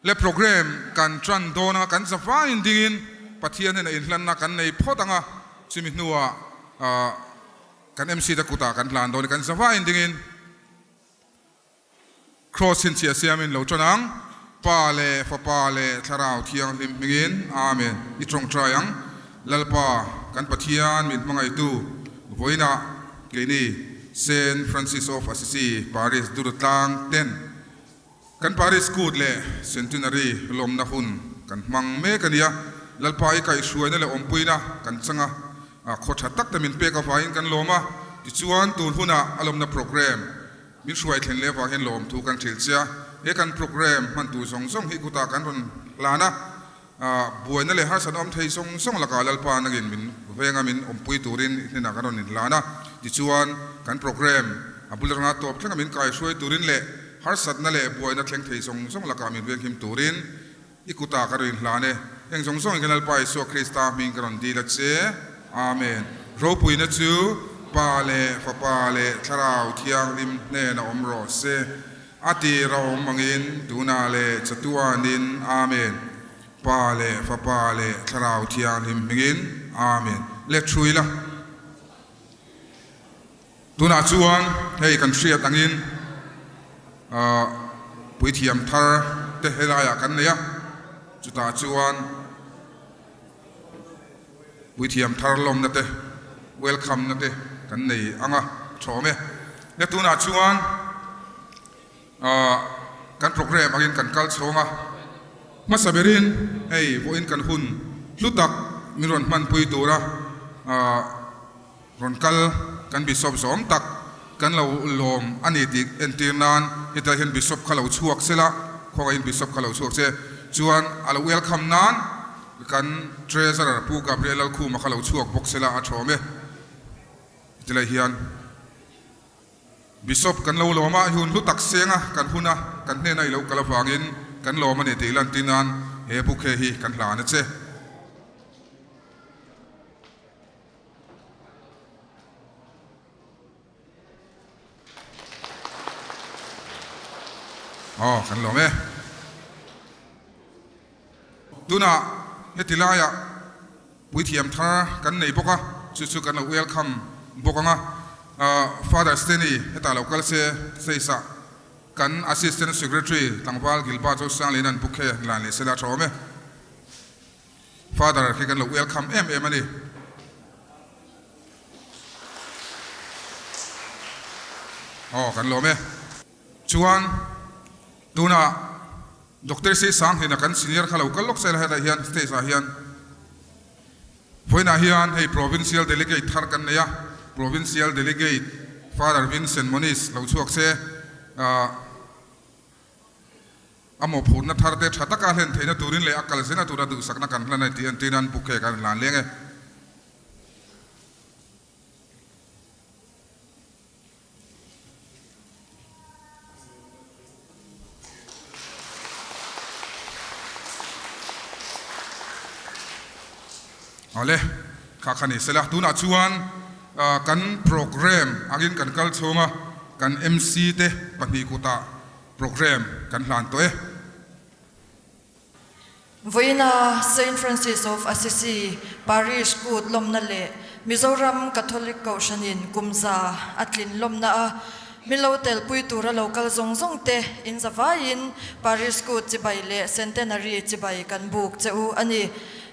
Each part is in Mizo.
Le program kan tan dawn anga kan zavaiin dingin Pathian hnena inhlanna kan nei phawt anga chumi hnuah kan MC te kutah kan hlan dawn i kan zavaiin dingin Kraws chhinchhiah siamin lo tan ang. Pa leh Fapa leh Thlarau Thianghlim hmingin Amen. I tawngtai ang. Lalpa kan Pathian min hmangaihtu vawiinah keini Saint Francis of Assisi Parish Durtlang ten Kan Parish Kut leh Centenary lawmna hun kan hmang mek a nia. Lalpa i kaihhruaina leh awmpuina kan chang a, khaw tha tak te min pek avangin kan lawm a. Tichuan, tun hunah a lawmna programme min hruai thlen leh avang hian lawmthu kan hrilh che a. He kan programme hman tur zawng zawng hi kutah kan rawn hlan a. Buaina leh harsatna awm thei zawng zawng lakah Lalpa nangin min veng a, min awmpui turin i hnenah kan rawn inhlan a. Tichuan, kan programme a bul ranga tawp thlenga min kaihruai turin leh harsatna leh buaina thleng thei zawng zawng lakah min venghim turin i kutah ka rawn inhlan e. Heng zawng zawngin kan Lalpa Isua Krista hming ka rawn dil a che. Amen. Ropuina chu Pa leh Fapa leh Thlarau Thianghlim hnena awm rawh se. A tir a awm angin tunah leh chatuanin Amen. Pa leh Fapa leh Thlarau Thianghlim hmingin Amen. Let hrui la. Tunah chuan hei kan hriat angin puithiam thar te helaiah kan nei a, chutah chuan Puithiam thar lawmna te, welcome na te kan nei ang a, thawm e. Le tunah chuan kan programme angin kan kal chhawng a, hmasa berin hei vawiin kan hun hlu tak min rawn hmanpui tura rawn kal kan Bishop zawm tak kan lo lawm a ni tih entir nan hetlai hian Bishop kha lo chhuak sela, khawngahin Bishop kha lo chhuak se chuan a lo welcome nan kan Treasurer Pu Gabriel Lalkhuma kha lo chhuak bawk sela a thawm e. Hetilai hian Bishop kan lo lawm a, hun hlu tak seng a kan hun a, kan hnena i lo kal avangin kan lawm a ni tih lantir nan he bouquet hi kan hlan a che. Aw kan lawm e. Tunah heti laiah puithiam thar kan nei bawk a, chu chu kan lo welcome bawk ang a. Father Stanley hetah lo kal se stage ah kan Assistant Secretary tlangval Gilbert Zosangliana'n bouquet lan leh sela tha awm e. Father khi kan lo welcome em em a ni. Aw kan lawm e. Chuan tunah Doctor Si Sanghlina kan senior kha lo kal lawk sela hetah hian stage ah hian vawiinah hian hei Provincial Delegate thar kan nei a, Provincial Delegate Father Vincent Moniz lo chhuak se ah. A mawhphurhna thar te tha taka hlen theihna turin leh a kal zena tura duhsakna kan hlan a ni tih entir nan bouquet kan hlan leng e. Awle, kha kha ni sela. Tunah chuan kan programme angin kan kal chhung a, kan MC te pahnih kutah Programme kan hlan tawh e. Vawiina Saint Francis of Assisi Parish Kut lawmna leh Mizoram Catholic Kohhranin kum za a tlin lawmna a milo telpui tura lo kal zawng zawng te in zavaiin Parish Kut chibai leh Centenary chibai kan buk che u a ni.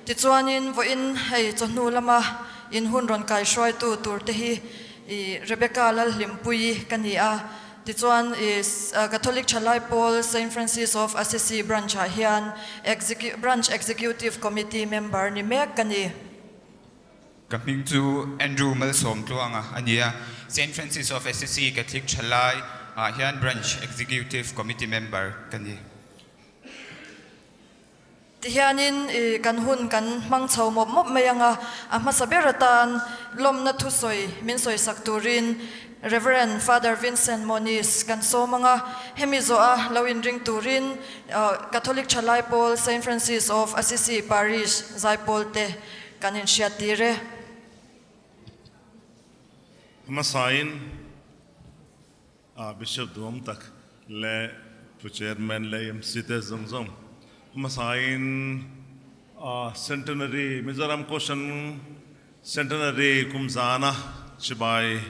Tichuanin vawiin hei chawhnu lama in hun rawn kaihruaitu tur te hi Rebecca Lalhlimpuii ka ni a. Tichuan, Catholic Thalai Pawl Saint Francis of Assisi Branch-ah hian Branch Executive Committee member ni mek ka ni. Ka hming chu Andrew Malsawmtluanga a ni a, Saint Francis of Assisi Catholic Thalai ah hian Branch Executive Committee member ka ni. Tihianin kan hun kan hmang chho mawp mawp mai ang a, a hmasa ber atan lawmna thusawi min sawisak turin Rev. Father Vincent Moniz kan sawm ang a, hemi zawha lo inring turin Catholic Thalai Pawl Saint Francis of Assisi Parish Zaipawl te kan inhriattir e. Hmasain Bishop duam tak leh Pu Chairman leh MC te zawng zawng. Hmasain Centenary Mizoram Kohhran Centenary kum zana chibai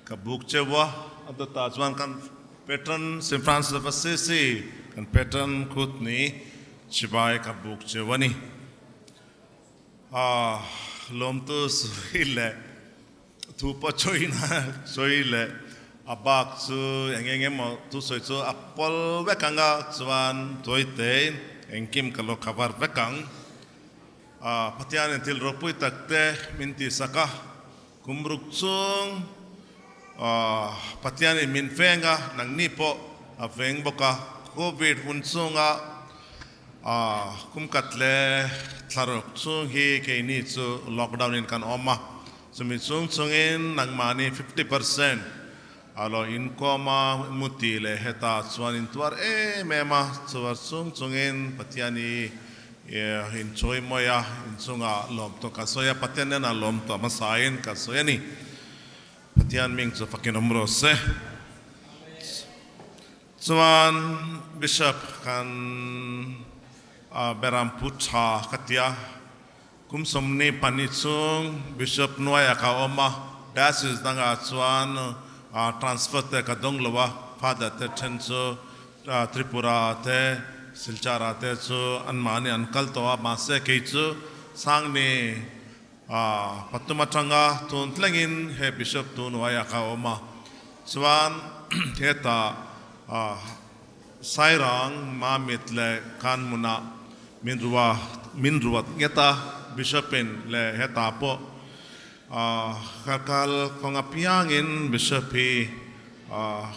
ka buk cheu a, a dawtah chuan kan Patron Saint Francis of Assisi kan Patron khut ni chibai ka buk cheu a ni. Lawmtu sawi leh Thu pawh chawina sawi leh a bak chu eng eng emaw thu sawi chu a pawl vek ang a, chuan tuaitein engkim ka lo cover vek ang. Pathianin thil ropui tak te min tihsak a, kum ruk chung Pathianin min veng a, nangni pawh a veng bawk a, Covid hun chunga Kum kat leh thlaruk chung hi keini chu lockdown in kan awm a, chumi chung chungin nangmahni 50% a lo inkawm a, muti leh hetah chuan in tuar em em a, chuar chung chungin Pathian hi in chawi mawi a, in chungah lawm tawh ka sawi a, Pathian nena lawm tawh hmasain ka sawi a ni. Pathian ming chu fakin awm rawh se. Chuan Bishop kan Berampu tha ka tia, kum 22 chung Bishop hnuaiah ka awm a, Diocese dangah chuan transfer te ka dawng lo a, Father te then chu Tripura te Silchar te chu anmahni an kal tawh a, mahse kei chu Sangni Pathum atanga tun tlengin he Bishop tu hnuaiah ka awm a, chuan hetah Sairang Mamit leh Kanhmunah min rua min ruat nget a, Bishop in leh hetah pawh ka kal kawng apiangin Bishop hi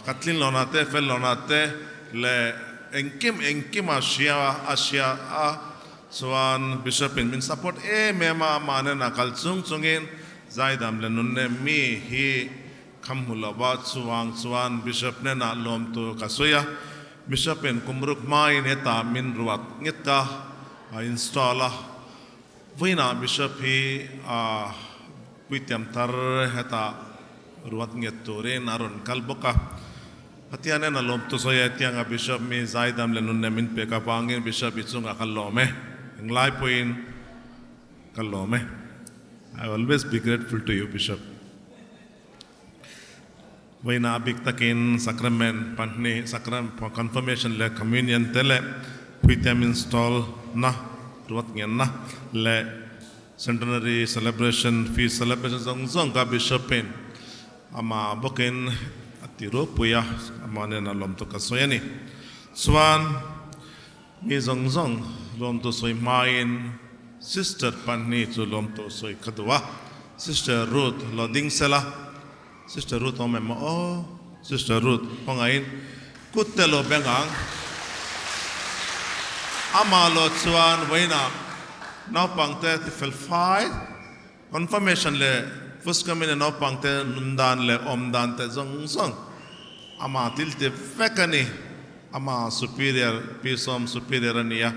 ka tlin lohna te fel lohna te leh engkim engkim a hria a hria a. Chuan Bishop in min support em em a, amah nen a kal chung chungin zaidam leh nun nem mi hi kham hmu lo va, chuang chuan Bishop hnenah lawm tur ka sawi a, Bishop in kum ruk hmain hetah min ruat nget ka install a, vawiinah Bishop hi a puitiam thar hetah ruat nget turin a rawn kal bawk a. Pathian hian a lawm tu sawi e, tianga Bishop mi zaidam leh nunnem min pek avangin Bishop i chungah ka lawm e, englai pawhin ka lawm e. I will always be grateful to you Bishop. Vawiinah a bik takin Sacrament pahnih, Sacrament Confirmation leh Communion te leh Puitiam install na, ruat ngenna leh Centenary Celebration, Feast Celebration zawng zawng ka Bishop in Amah bawkin a ti ropui a, amah nen a lawmtu ka sawi a ni. Chuan mi zawng zawng lawmtu sawi hmain Sister pahnih chu lawmtu sawi ka duh a, Sister Ruth lo ding sela, Sister Ruth awm em aw? Sister Ruth hmangaihin kut te lo beng ang. Amah lo chuan vawiinah naupangte ti fel fai. Confirmation leh First Communion naupang te nun dan leh awm dan te zawng zawng ama thil ti vek a ni. Ama superior, Pi Sawm superior a ni a.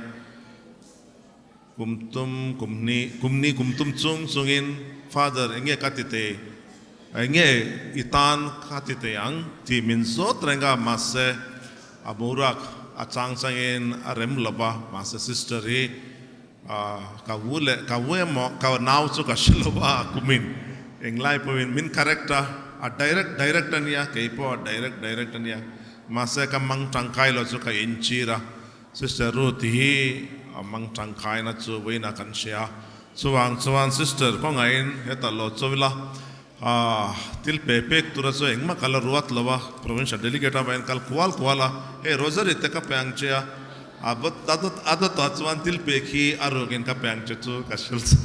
Kum tum, kum hnih, kum hnih kum tum chung chungin Father enge ka ti thei, enge i tan ka ti thei ang tih min zawt reng a, mahse a boruak a chang changin a rem lo va, mahse sister hi Ka wu leh ka wu emaw ka nau chu ka hre lo a kumin englai pawhin min correct a, a direct direct a nia kei pawh a direct direct a nia mahse ka mang tangkai lo chu ka inchir a, Sister Ruth hi a mang tangkai na chu vawiinah kan hria a, chuvang chuan Sister kawngaihin hetah lo chaw ila thil pe pek tura chu engmah ka la ruat lo a, Provincial Delegate a vawiin kal kual kual a, hei Rosary te ka pe ang che a. A dawtah chuan thil pek hi a rukin ka pe ang che chu ka hrilh chu.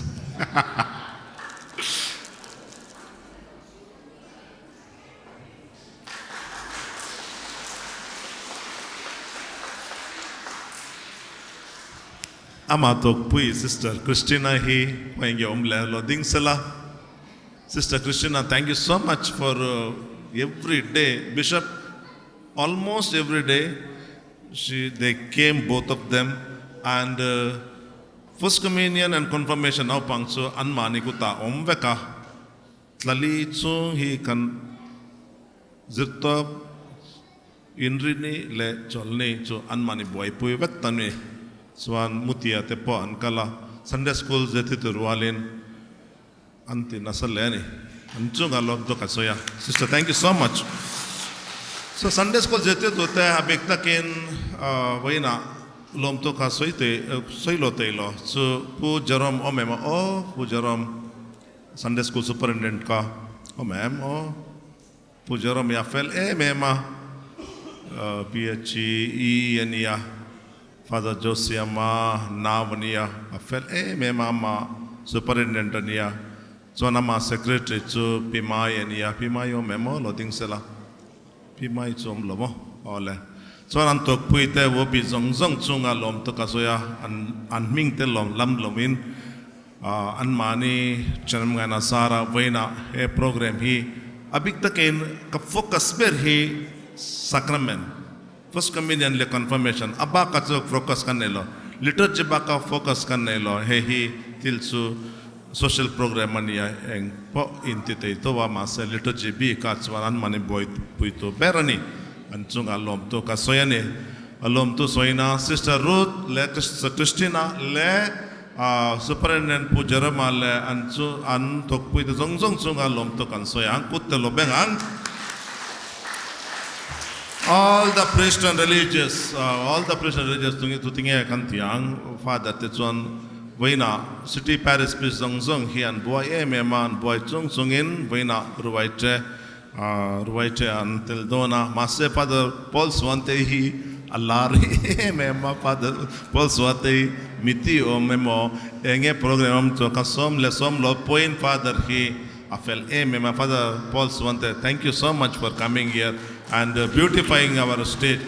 Amah tawkpui Sister Christina hi khaw enge awm leh lo ding sela. Sister Christina thank you so much for every day Bishop almost every day She, they came both of them and First Communion and Confirmation naupang chu anmahni kutah awm vek a, tlali chung hi kan zirtawp inrini leh chawlhni chu anmahni buaipui vek ta ni. Chuan Mutia te pawh an kal a, Sunday School zirtirtu rualin an ti nasa hle a ni. An chungah lawm chu ka sawi a. Sister, thank you so much. So Sunday School zirtirtu te a bik takin vawiinah lawm chu ka sawi tei sawi lo tei lo chu Pu Jerome awm em a? Aw Pu Jerome Sunday School Superintendent ka awm em? Aw. Pu Jerome a fel em em a, PHE a nia, Father Josiama nau a nia, a fel em em a, ama Superintendent a nia, chuan ama Secretary chu Pi Mai a nia, Pi Mai awm em aw lo ding sela, Pi Mai chu awm lo maw? Aw le. Chuan an tuakpui te Wobi zawng zawng chunga lawm tak a sawi a, an hming te lawm lam loin Anmahni Chanamngaina Zara vawiinah he program hi a bik takin ka focus ber hi Sacrament, First Communion leh Confirmation a baka chu focus kan nei lo, Liturgy baka focus kan nei lo, hei hi thil chu social program a nia eng pawh inti thei tho a mahse Liturgy bikah chuan anmahni buaipuitu ber a ni, an chungah lawmtu ka sawi a ni. A lawmtu sawina Sister Ruth leh Christina leh Superintendent Pu Jerome-a leh an chu an thawkpuite zawng zawng chunga lawmtu kan sawi ang, kut te lo beng ang. All the priest and religious, all the priest and religious tunge tu tinge kan ti ang, Father te chuan vawiinah City Parish Priest zawng zawng hi an buai em em a, an buai chung chungin vawiinah ruaite Ruai che an tel dawn a, mahse Father Paul Suante hi a lar em em a, Father Paul Suante hi miti awm emaw enge program awm chuan ka sawm leh sawm lo pawhin Father hi a fel em em a, Father Paul Suante thank you so much for coming here and beautifying our state.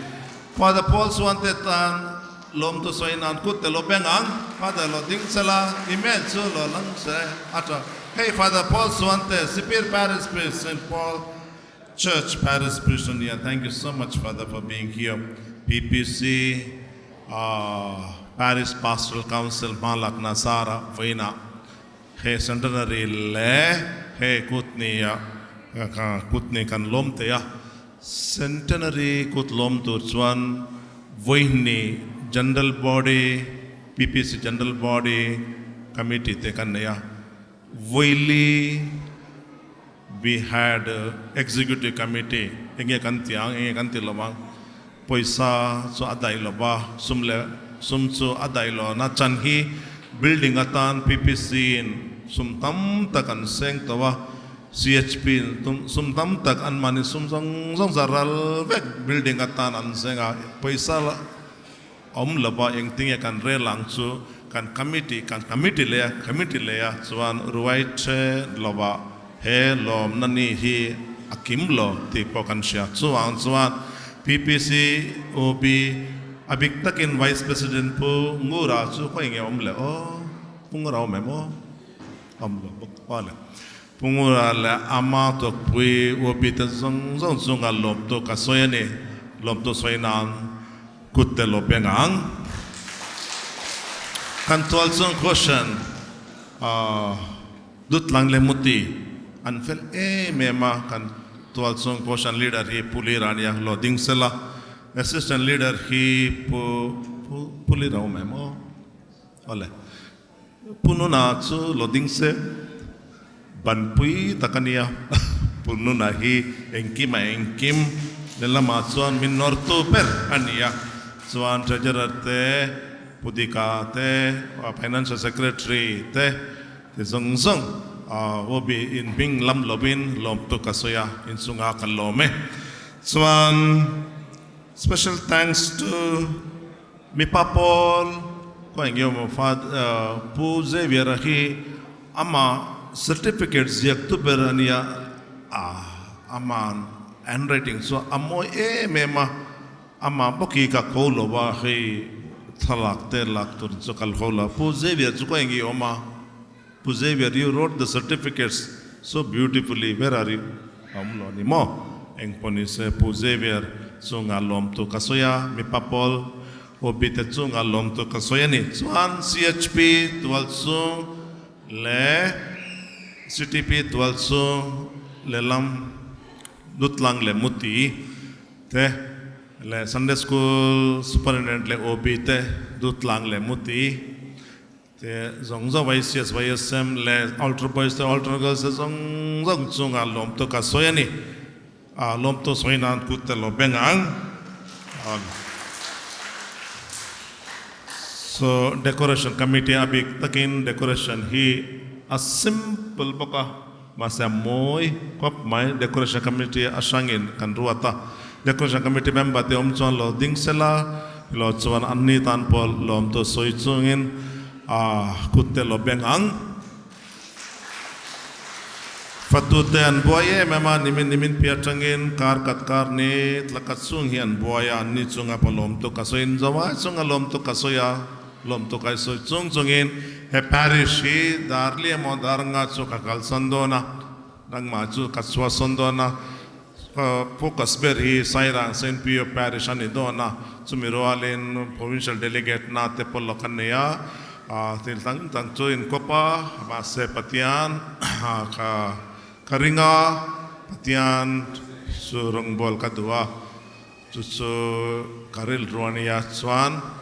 Father Paul Suante tan lawmtu sawi nan kut te lo beng ang, Father lo ding sela email chu lo lang se a tha. Hei Father Paul Suante, Sipir Parish Priest, Saint Paul Church Parish Priest a nia, thank you so much Father for being here. PPC Parish Pastoral Council hma lakna zara vawiinah he Centenary leh he kutni ah kutni kan lawm thei a, Centenary kut lawm tur chuan vawihnih General Body, PPC General Body Committee te kan nei a, vawili we had Executive Committee, enge kan ti ang, enge kan ti lo ang, pawisa chu a daih lo va, sum leh sum chu a daih lo na chan hi building atan PPC in sum tam tak an seng tawh a, CHP in sum tam tak an mahni sum zawng zawng za ral vek building atan an zeng a, pawisa la awm lo va engtinge kan rel ang chu kan committee kan committee leh a committee leh a chuan ruai the lo va he lawmna ni hi a kim lo tih pawh kan hria. Chuvang chuan PPC OB a bik takin Vice President Pu Ngura chu khaw enge awm le aw? Pu Ngura awm em aw? Awm lo bawk a le. Pu Ngura leh ama tawkpui UAP te zawng zawng chunga lawmtu ka sawi a ni. Lawmtu sawi nan kut te lo beng ang. Kan tual chung question Dutlang leh Muti an fel em em a, kan tual chung question leader hi Pu Lira a nia, lo ding sela. Assistant leader hi Pu Pu Lira awm em aw? Awle. Pu Nuna chu lo ding se, banpui tak a nia. Pu Nuna hi engkim a engkim lehlamah chuan min nawrtu ber a ni a. Chuan Treasurer te, Pu Dika te, Financial Secretary te ti zawng zawng Wobi in hming lam lovin lawmtu ka sawi a, inchunga ka lawm e. Chuan special thanks to Mipa pawl ka eng emaw fa Pu Xavier a hi ama certificate ziak tu ber a nia a, ama handwriting chu a mawi em em a, ama bawk hi ka ko lo a hei thlalak te lak tur chu ka ho lo. Pu Xavier chu ka eng i awm a, Pu Xavier you wrote the certificates so beautifully where are you? A awm lo a ni maw? Eng pawh ni se Pu Xavier chunga lawmtu ka sawi a, mipa pawl OB te chunga lawmtu ka sawi a ni. Chuan CHP tual chung leh CTP tual chung lehlam Lutlang leh Muti te. Le Sunday School Superintendent le OB te Dutlang le Muti te zawng zawng YCS, YSM le Altar Boys te Altar Girls te zawng zawng chunga lawmtu ka sawi a ni. A lawmtu sawi nan kut te lo beng ang. So decoration committee a bik takin decoration hi a simple bawk a. Mahse a mawi khawp mai. Decoration Committee a hrangin kan ruat a, Decoration Committee member te awm chuan lo ding sela, lo chuan anni tan pawh lawmtu sawi chungin a kut te lo beng ang. Fatu te an buai em em a, nimin nimin piah atangin kar kat kar ni tla kat chung hi an buai a, anni chunga pawh lawmtu ka sawiin zawai chunga lawmtu ka sawi a. Lawmtu kai sawi chung chungin he parish hi Darli emaw Darnga chu ka kalsan dawn a, nangmah chu ka chhuahsawn dawn a, focus ber hi Sairang Saint Pio Parish a ni dawn a, chumi rualin Provincial Delegate na te pawh lawk a nei a, thil dang dang chu inkawp a, mahse Pathian ka ka ring a, Pathian chu rawngbâwl ka duh a. Chu chu ka rilru a nia chuan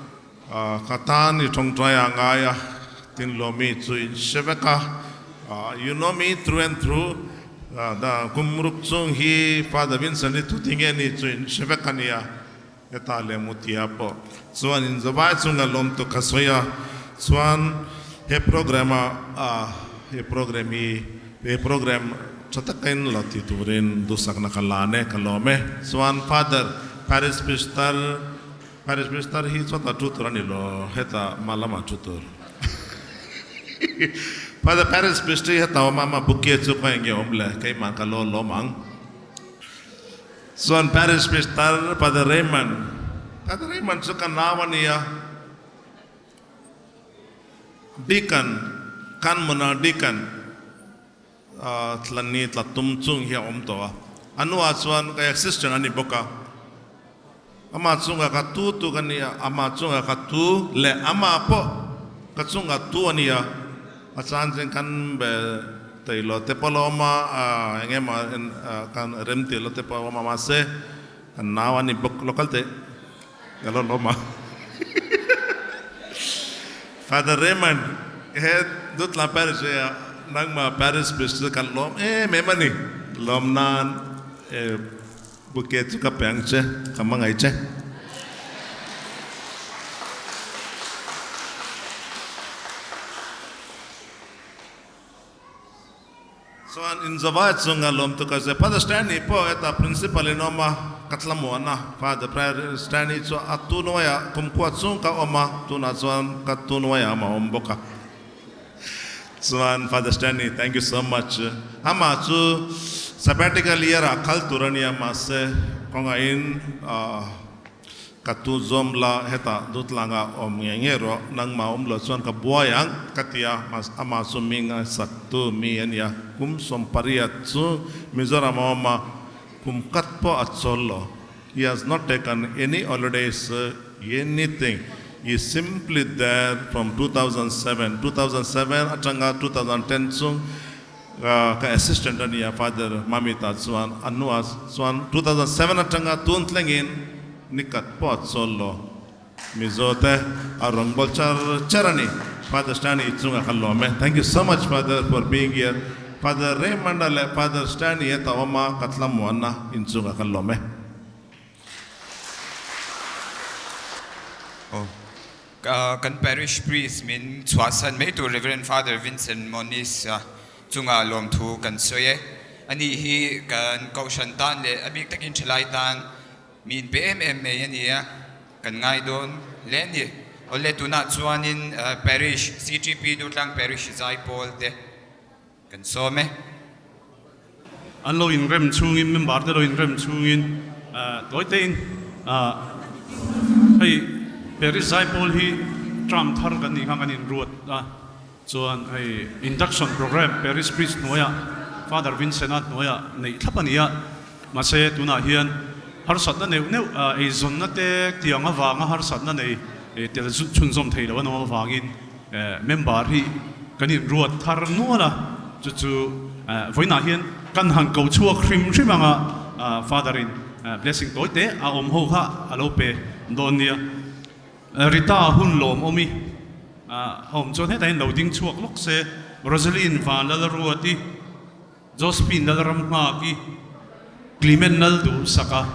ka tan i tawngtai a ngai a, tin Lawmi chu in hre vek a, you know me through and through, kum ruk chung hi Father Vincent hi thu nge ni chu in hre vek a nia, hetah leh Mutia pawh chuan in zawai chunga lawm tu ka sawi a, chuan he program a he program hi He program tha takin lo ti turin duhsakna ka lan e, ka lawm e. Chuan Father Parish Priester, Parish Priester hi chawta thu tur a ni lo, heta mah lamah thu tur. Father Parish Priester hi heta awm a, amah bouquet chu khaw eng nge awm le, keimah ka lo lawm ang. Chuan Parish Priester Father Raymond, Father Raymond chu ka nau a nia. Deacon, kan muna Deacon tla ni tla tum chung hi a awm tawh a, a nuah chuan ka assistant a ni bawk a, amah chungah ka tu tu ka ni a, amah chungah ka tu leh amah pawh ka chungah tu a ni a, a chan chen kan be tei lo te pawh la awm a, eng emaw kan rem tih lo te pawh a awm a, mahse kan nau a ni bawk local te. Ka lo lawm a. Father Raymond, he Dutla Parish ah nangmah Parish Priest chu kan lawm em em a ni. Lawm nan bouquet chu ka pe ang che, ka hmangaih che. Chuan inzawai chunga lawmtu ka zia. Father Stanley pawh hetah Principal in awm a, ka thlamuan a. Father Stanley chu a tunuaiah kumkhua chung ka awm a, tunah chuan ka tunuaiah amah awm bawk a. Chuan Father Stanley thank you so much. Amah chu sabbatical year ah kal tur a nia mahse kawngaihin Ka tu zawm la hetah Dutlanga awm nge nge rawh, nangmah awm lo chuan ka buai ang ka ti a, amah chu mi ngaihsak tu mi a nia, kum 80 chu Mizoram a awm a, kum kat pawh a chawl lo, he has not taken any holidays anything, he is simply there from 2007, 2007 atanga 2010 chung Ka assistant a nia Father Mamita chuan a hnuah chuan 2007 atanga tun thlengin nikat pawh a chawl lo. Mizo te a rawn bawl char char a ni. Father Stanley i chungah ka lawm e. Thank you so much Father for being here. Father Raymond-a leh Father Stanley heta awm a ka tlamuanna inchungah ka lawm e. Aw. Kan Parish Priest min chhuahsan mai tur Rev. Father Vincent Moniz chunga lawmthu kan sawi e. Ani hi kan Kohhran tan leh a bik takin thalai tan mi inpe em em mai a ni a, kan ngai dawn hle a ni. Awle tunah chuanin Parish CTP Durtlang Parish Zaipawl te kan sawm e. An lo inrem chungin, member te lo inrem chungin tawi tein hei Paris Zaipawl hi term thar kan nih kha kan inruat a, chuan hei induction program Paris Priest hnuaiah Father Vincent-a hnuaiah neih thlap a ni a, mahse tunah hian harsatna neuh neuh eizawnna te tiang avanga harsatna nei tel chhunzawm thei lo an awm avangin Member hi kan inruat thar nual a, chu chu vawiinah hian kan han ko chhuak hrim hrim ang a, Father in. Blessing tawi te a awm ho kha a lo pe dawn nia. Rita hun lawm awm i a awm chuan hetah hian lo ding chhuak lawk se. Rosaline Van Lalruati, Josephine Lalramnghaki, Clement Lalduhsaka,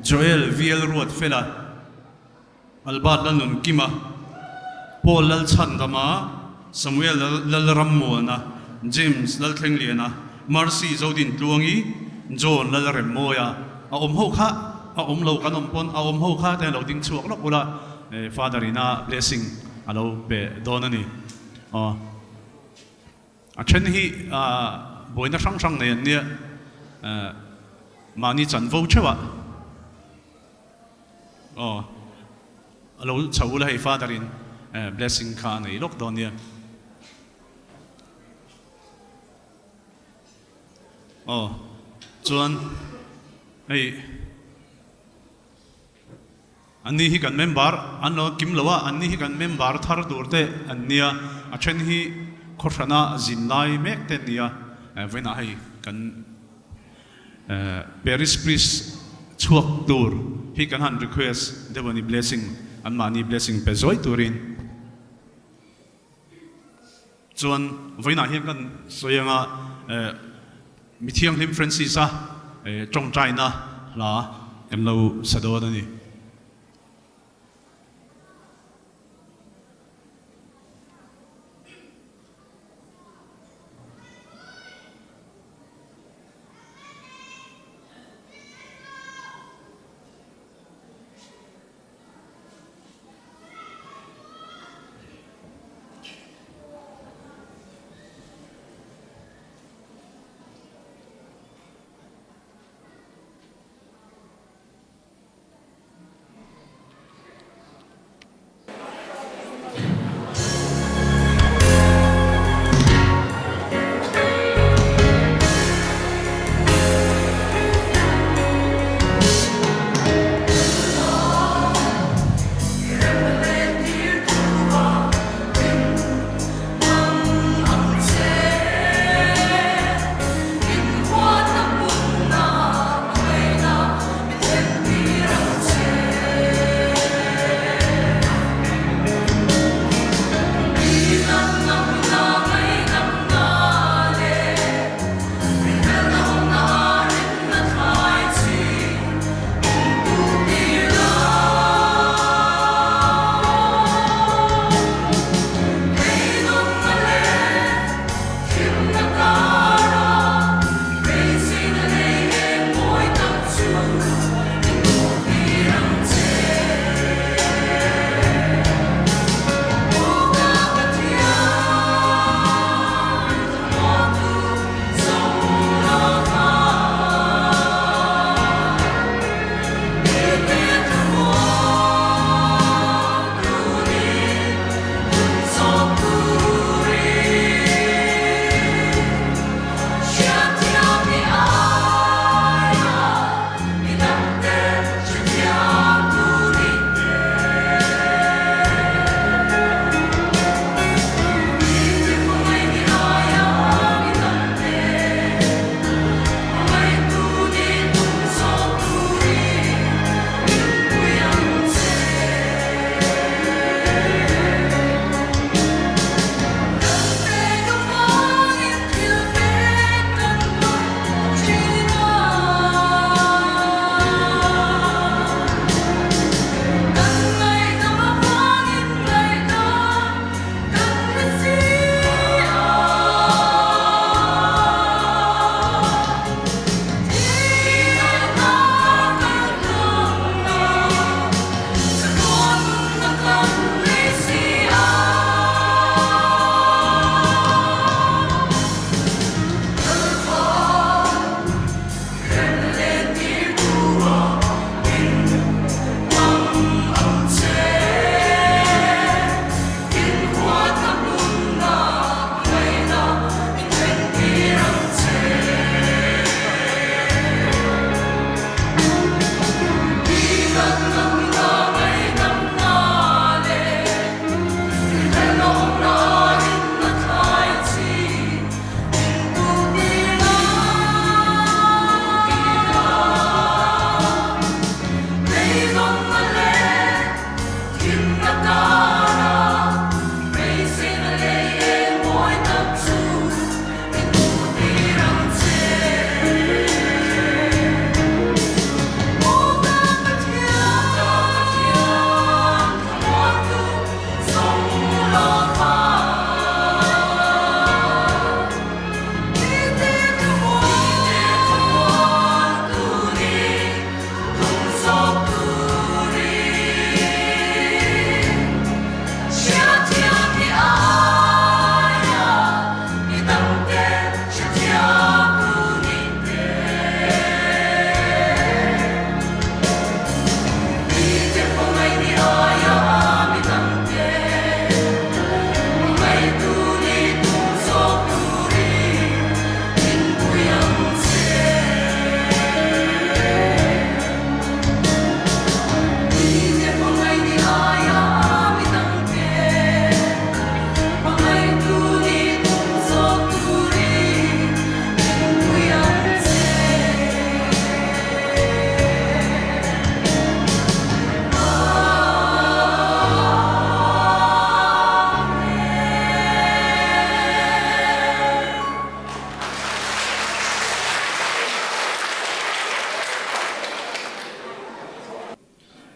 Joel VL Ruatfela, Albert Lalnunkima, Paul Lalchhandama, Samuel Lalrammuana, James Lalthlengliana, Mercy Zodintluangi, John Lalremmawia a awm ho kha a awm lo kan awm pawn a awm ho kha te lo ding chhuak lawk ula Father ina blessing a lo pe dawn a ni. Aw a then hi buaina hrang hrang nei an nia mahni chanvo theuh ah. Aw, a lo chho ula hei Father in blessing kha a nei lawk dawn nia. Aw, chuan hei anni hi kan member an lo kim lo a, anni hi kan member thar tur te an nia, a then hi khawhrana zin lai mek te an nia, vawiinah hei kan Parish Priest chhuak tur hi kan han request deuh a ni blessing an mahni blessing pe zuai turin chuan vawiinah hian kan sawi anga Mithianghlim Francis-a tawngtaina hla kan lo sa dawn a ni.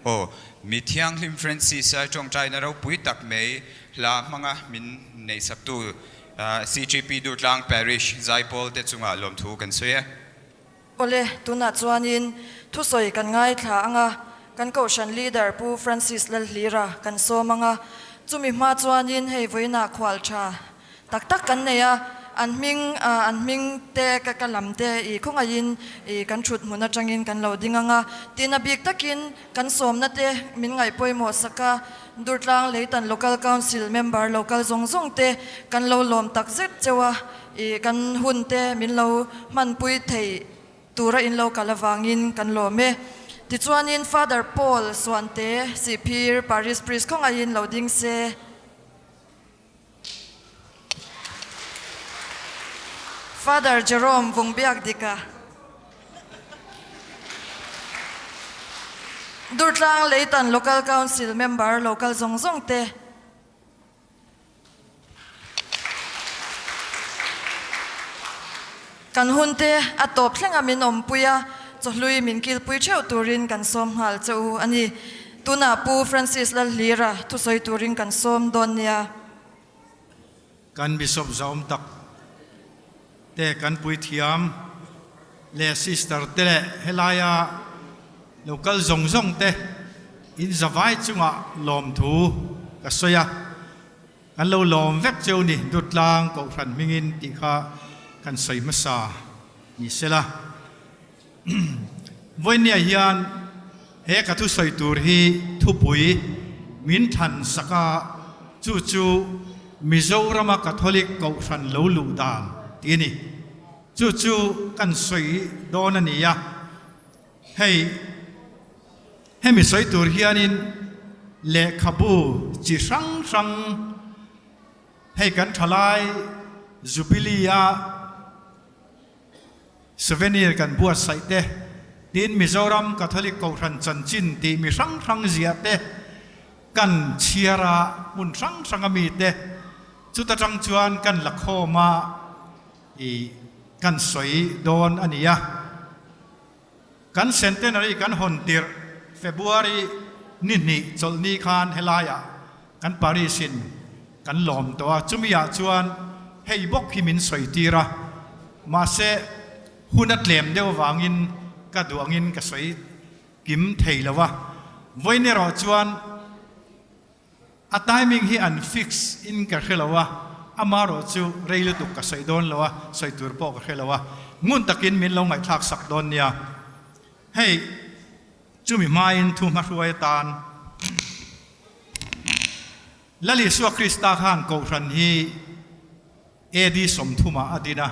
Aw, Mi Thianghlim Francis-a tawngtaina ropui tak mai hla hmanga min neihsaktu CGP Durtlang Parish Zaipawl te chungah lawmthu kan sawi e. Awle, tunah chuanin thusawi kan ngaithla ang a, kan Kohhran Leader Pu Francis Lalhlira kan sawm ang a, chumi hma chuanin hei vawiinah khual tha tak tak kan nei a, an hming an hming te ka ka lam te i khawngaihin i kan thut hmun atangin kan lo ding ang a, tin a bik takin kan sawmna te min ngaihpawimawh sak a, Durtlang Leitan Local Council member local zawng zawng te kan lo lawm tak zet cheu a, i kan hun te min lo hmanpui thei tura in lo kal avangin kan lawm e. Tichuanin Father Paul Suante Sihphir Parish Priest khawngaihin lo ding se. Father Jerome Vungbiak Dika. Durtlang Leitan Local Council member local zawng zawng te. Kan hun te a tawp thleng a min awmpui a, chawhlui min kilpui theuh turin kan sawm nghal che u a ni. Tunah Pu Francis Lalhlira thusawi turin kan sawm dawn nia. Kan Bishop Zaum tak te kan puithiam leh sister te leh helaia lo kal zawng zawng te in zavai chungah lawmthu ka sawi a, kan lo lawm vek cheu ni Dutlang Kohhran hmingin tih kha kan sawi hmasa ni sela. Vawinia hian he ka thusawi tur hi thupui min thlan sak a, chu chu Mizorama Catholic Kohhran lo luh dan tih a ni. Chu chu kan sawi dawn a ni a, hei hemi sawi tur hianin lehkhabu chi hrang hrang hei kan thalai Jubilee-a Souvenir kan buatsaih te, tin Mizoram Catholic Kohhran chanchin tih mi hrang hrang ziah te kan chhiar a, hmun hrang hrang a mi te chuta tang chuan kan la khawm a i kan sawi dawn a ni a. Kan Centenary kan hawn tirh February ni hnih chawlhni khan helaiah kan Parish in kan lawm tawh a, chumi ah chuan hei bawk hi min sawi tir a, mahse hun a tlem deuh avangin ka duh angin ka sawi kim thei lo a, vawiin erawh chuan A timing hi an fix in ka hre lo a, amarawh chu rei lutuk ka sawi dawn lo a, sawi tur pawh ka hre lo a, ngun takin min lo ngaihthlak sak dawn nia. Hei chumi hmain thu hmahruai atan Lal Isua Krista khan Kohhran hi AD 30 ah a din a,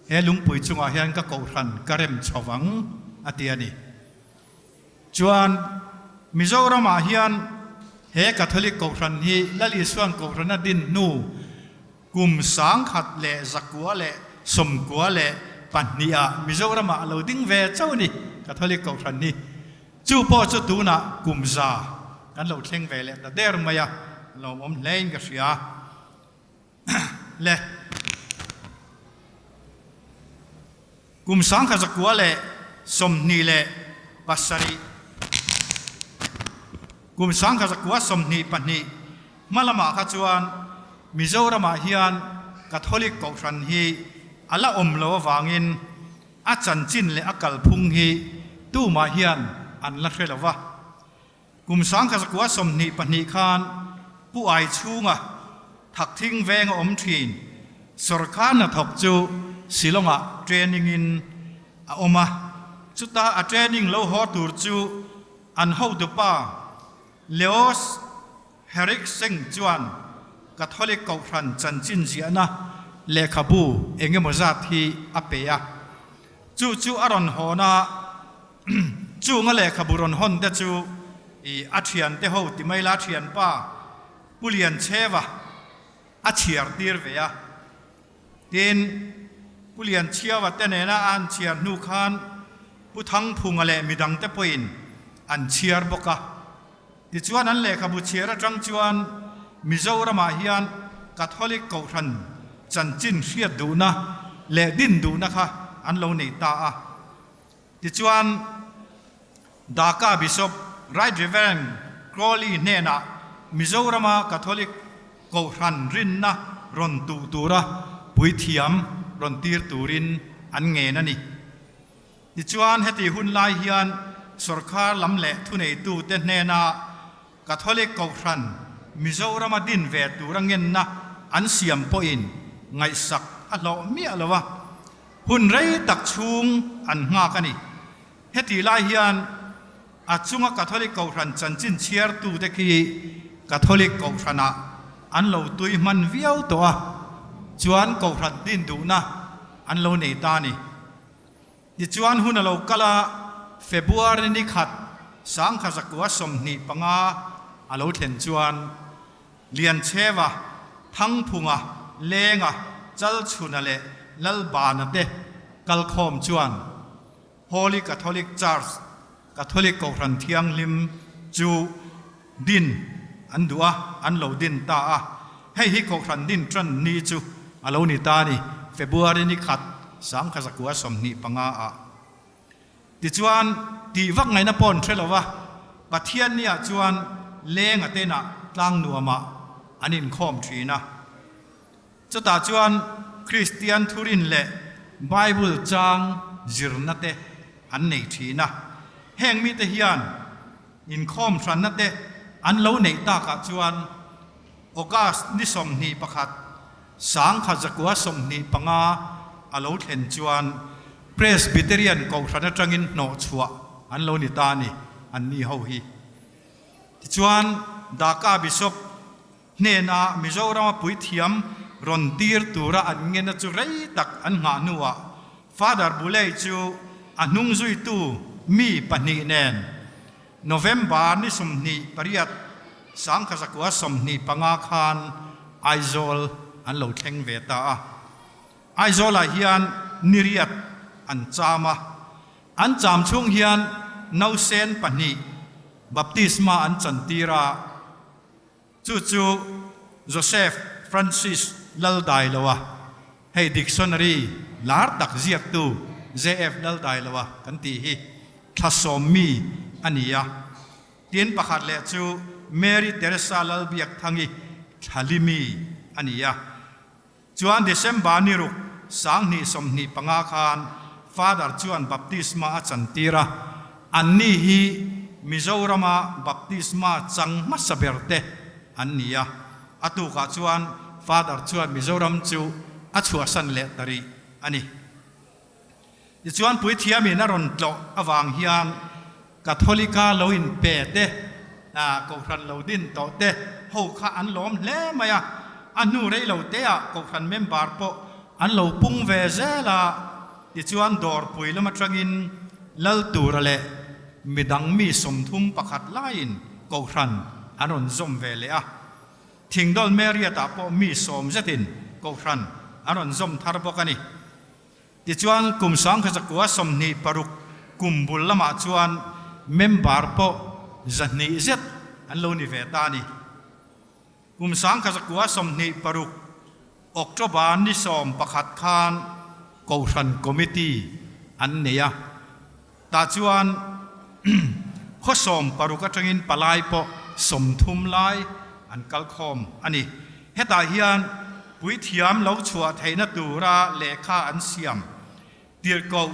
he lungpui chungah hian ka Kohhran ka rem chho vang a ti a ni. Chuan Mizoram ah hian he Catholic Kohhran hi Lal Isuan Kohhran a din hnu kum 1992 ah Mizoram ah a lo ding ve chauh a ni Catholic Kohhran hi. Chu pawh chu tunah kum za kan lo thleng ve leh ta der mai a, lawmawm hle in ka hria. Le. Kum 1927, kum 1922 hma lamah kha chuan Mizoramah hian Catholic Kohhran hi a la awm lo avangin a chanchin leh a kalphung hi tumah hian an la hre lo va. Kum 1922 khan Pu Ai chhunga Thakthing veng a awm thin. Sorkar hnathawk chu Shillong-ah training in a awm a, chuta a training lo haw tur chu an hotupa Leos Herrick Singh chuan Catholic Kohhran chanchin ziahna lehkhabu eng emaw zat hi a pe a, chu chu a rawn hawn a. Chunga lehkhabu rawn hawn te chu i a thiante ho ti mai la thianpa Pu Lianchheva a chhiar tir ve a. Tin, Pu Lianchhiava te nena a an chhiar hnu khan Pu Thangphunga leh midang te pawhin an chhiar bawk a. Tichuan an lehkhabu chhiar atang chuan Mizoramah hian Catholic Kohhran chanchin hriat duhna leh din duhna kha an lo nei ta a. Tichuan, Dhaka Bishop Right Reverend Crowley hnenah Mizorama Catholic Kohhran rinna rawn tuh tura puithiam rawn tir turin an ngen a ni. Tichuan heti hun lai hian sorkar lam leh thuneitute hnena Catholic Kohhran Mizorama din ve tura ngenna an siam pawhin ngaihsak a hlawh miah lo a, hun rei tak chhung an nghak a ni. Heti lai hian a chunga Catholic Kohhran chanchin chhiartute khi Catholic Kohhranah an lo tui hman viau tawh a, chuan Kohhran din duhna an lo nei ta a ni. Tichuan hun a lo kal a, February ni khat sangkhazakua 25 a lo thlen chuan Liancheva, Thangphunga, Lenga, Chalchhuna leh Lalbana te kalkhawm chuan Holy Catholic Church, Catholic Kohhran Thianghlim, chu din an duh a, an lo din ta a. Hei hi Kohhran din tan ni chu a lo ni ta a ni, February ni khat sangkhazakua 25 ah. Tichuan, tih vak ngaihna pawh an hre lo va, Pathian niah chuan leng a tenah tlang nuamah an inkhawm thin a. Chutah chuan Kristian thurin leh Bible chang zirna te an nei thin a. Heng mite hian inkhawm hranna te an lo neih takah chuan August ni 21, 1925 a lo thlen chuan Presbyterian Kohhran atangin hnawhchhuah an lo ni ta a ni, an ni ho hi. Tichuan Dhaka Bishop hnena Mizorama puithiam rawn tir tura an ngena chu rei tak an nghah hnuah Father Bulei chu a hnung zuitu mi pahnih nen November ni 28, 1925 khan Aizawl an lo thleng ve ta a. Aizawlah hian niriat an cham a, an cham chhung hian nausen pahnih baptisma an chantir a, Chu chu Joseph Francis Laldailoa, hei dictionary lar tak ziaktu JF Laldailoa kan tih hi thla sawmmi a ni a. Tin pakhat leh chu Mary Teresa Lalbiakthangi thlalimi a ni a. Chuan December ni ruk 2025 khan Father chuan baptisma a chantir a, anni hi Mizorama baptisma chang hmasa ber te an ni a, a tukah chuan Father chuan Mizoram chu a chhuahsan leh ta rih a ni. Tichuan Puithiamin a rawn tlawh avang hian Katholika lo inpe te, Kohhran lo din tawh te ho kha an lawm hle mai a, a hnu rei lo teah Kohhran member pawh an lo pung ve zel a, tichuan dawrpui lam atangin Laltura leh midang mi 31 laiin Kohhran an rawn zawm ve leh a, Thingdawl Marriott-ah pawh mi 10 zetin Kohhran an rawn zawm thar bawk a ni. Tichuan, kum 1926 kum bul lamah chuan member pawh 200 zet an lo ni ve ta a ni. Kum 1926 October ni 11 khan Kohhran Committee an nei a, tah chuan khaw 16 atangin palai pawh 30 lai an kalkhawm a ni. Hetah hian puithiam lo chhuah theihna tura lehkha an siam tirhkoh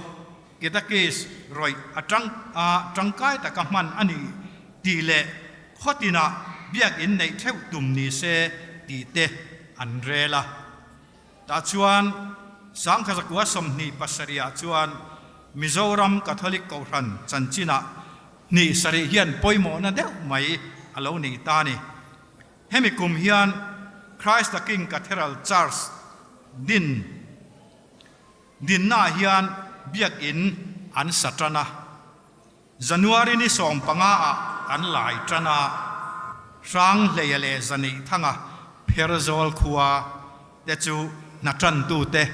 Ketakis rawih atang a tangkai taka hman a ni tih leh khaw tinah biakinn neih theuh tum ni se tih te an rel a. Tah chuan 1927 ah chuan Mizoram Catholic Kohhran chanchinah hnih sarih hian pawimawhna deuh mai a lo nei ta a ni. Hemi kum hian Christ the King Cathedral Church din dinnaah hian biakinn an sa tan a. January ni 15 ah an lai tan a, Hranghleia leh Zaneihthanga Pherzawl khua te chu hna tantute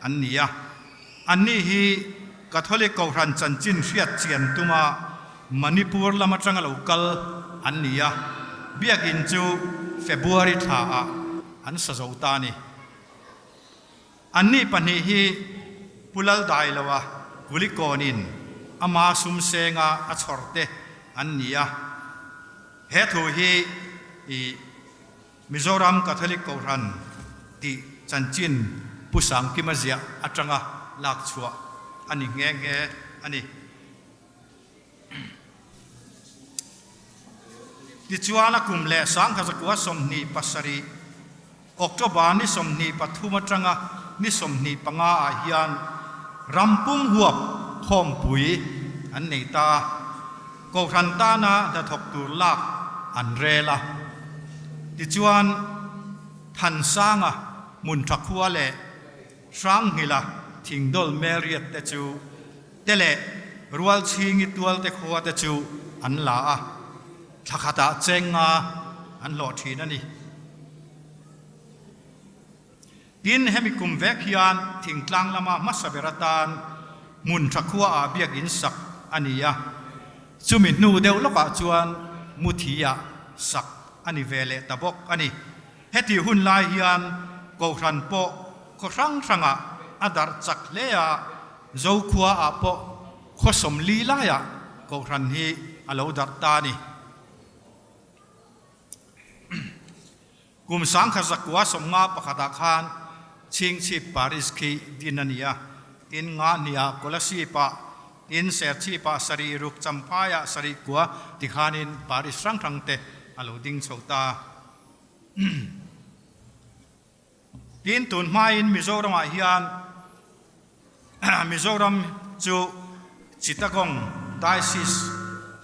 an ni a. Anni hi Catholic Kohhran chanchin hriat chian tuma Manipur lam atanga lo kal an ni a, biakinn chu February thla ah an sa zo ta a ni. Anni pahnih hi Pu Laldailoa Kulikawnin ama sum senga a chhawr te an ni a. He thu hi i Mizoram Catholic Kohhran tih chanchin Pu Sangkima ziah atanga lak chhuah a ni nghe nghe a ni. Tichuan a kum leh 1927 October ni 23 atanga ni 25 ah hian ram pum huap khawmpui an nei ta a, Kohhran tana hnathawk tur lak an rel a. Tichuan Thansanga hmun tha khua leh Hranghmila thingdawl Meriat te chu te leh Rualchhingi tualte khua te chu an la a, thla khatah cheng nga an hlawh thin a ni. Tin, hemi kum vek hian thingtlang lama hmasa ber atan hmun tha khua ah biakinn sak a ni a, chumi hnu deuh lawkah chuan muthi ah sak a ni ve leh ta bawk a ni. Heti hun lai hian Kohhran pawh khaw hrang hrangah a darh chak hle a, Zokhua ah pawh khaw 40 laiah Kohhran hi a lo darh ta a ni. Kum 1951 ah khan Chhingchhip Parish khi din a ni a, tin nga hniah Kolasib ah, tin Serchhip ah sarih ruk Champhai ah sarih kua tikhanin Parish hrang hrang te a lo ding chho ta. Tin tun hmain Mizoram ah hian Mizoram chu Chittagong Diocese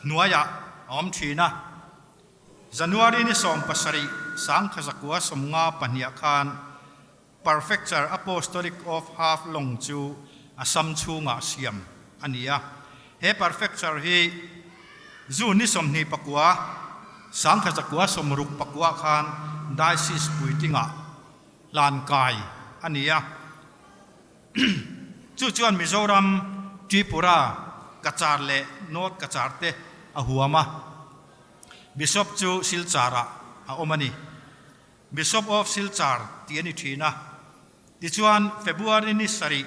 hnuaiah a awm thin a. January ni 17 1952 khan Prefecture Apostolic of Haflong chu Assam chhungah siam a ni a. He Prefecture hi June ni 29 1969 khan Diocese puitlingah hlan kai a ni a. Chu chuan Mizoram, Tripura, Cachar leh North Cachar te a huam a. Bishop chu Silchar ah a awm a ni. Bishop of Silchar tih a ni thin a. Tichuan February ni sarih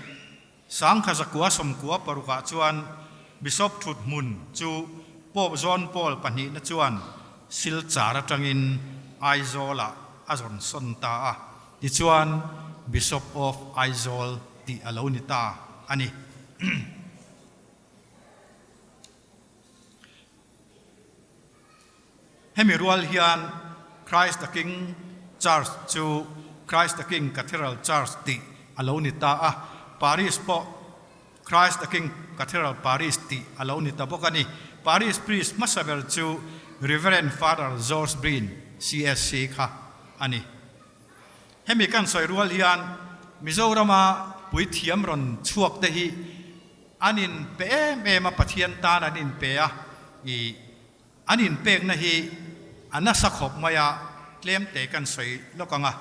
1996 ah chuan Bishop thut hmun chu Pope John Paul pahnihna chuan Silchar atangin Aizawl ah a zawn sawn ta a. Tichuan Bishop of Aizawl tih a lo ni ta a ni. Hemi rual hian Christ the King Church chu Christ the King Cathedral Church tih a lo ni ta a, Parish pawh Christ the King Cathedral Parish tih a lo ni ta bawk a ni. Parish priest hmasa ber chu Reverend Father George Breen, CSC kha a ni. Hemi kan sawi rual hian Mizorama puithiam rawn chhuak te hi An in pe em em a, Pathian tan an in pe a, i an in pekna hi a nasa khawp mai a, tlem te kan sawi lawk ang a.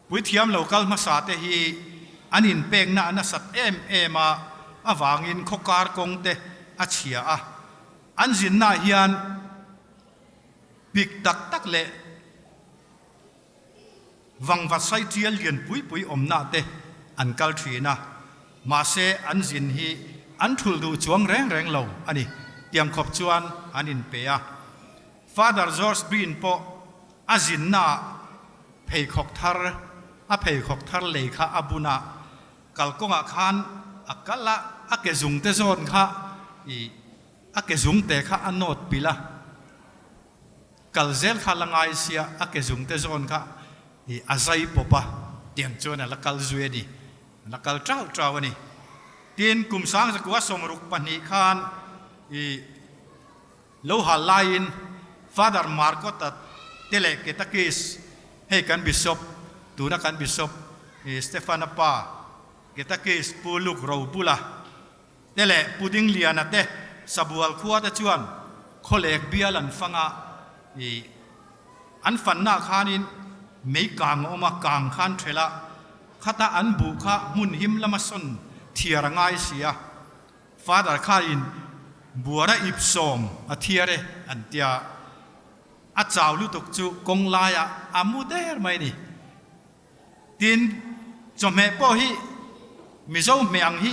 Puithiam lo kal hmasa te hi an in pekna a nasat em em a avangin khawkar kawng te a chhia a, an zinna ah hian pik tak tak leh Vangvat saitial lian pui pui awmna te an kal thin a, mahse an zin hi an thulh duh chuang reng reng lo a ni. Tiang khawp chuan an inpe a. Father George Breen pawh a zinnaah pheikhawk thar a pheikhawk thar lei kha a bun a, kalkawngah khan a kal a, a ke zungte zawn kha ih a ke zungte kha a nawt pilh a. Kal zel kha la ngai sia, a ke zung te zawn kha i a zai pawp a, tiang chuan a la kal zui a ni, a la kal trau trau a ni. Tin, kum 1962 khan i lo hal laiin Father Marcota te leh Ketakis, hei kan Bishop, tuna kan Bishop i Stefana pa Ketakis Pu Luke Robula, Te leh Pu Dingliana te Sabual khua te chuan khawlek bial an fang a, i an fanna khanin mei kang a awm a, kang khan thelh a, khata an buh kha hmun him lama sawn thiar a ngai si a, Father khain buara ip sawm a thiar e an tia, a chau lutuk chu kawng laiah a mu der mai a ni. Tin, chawhmeh pawh hi Mizo hmeh ang hi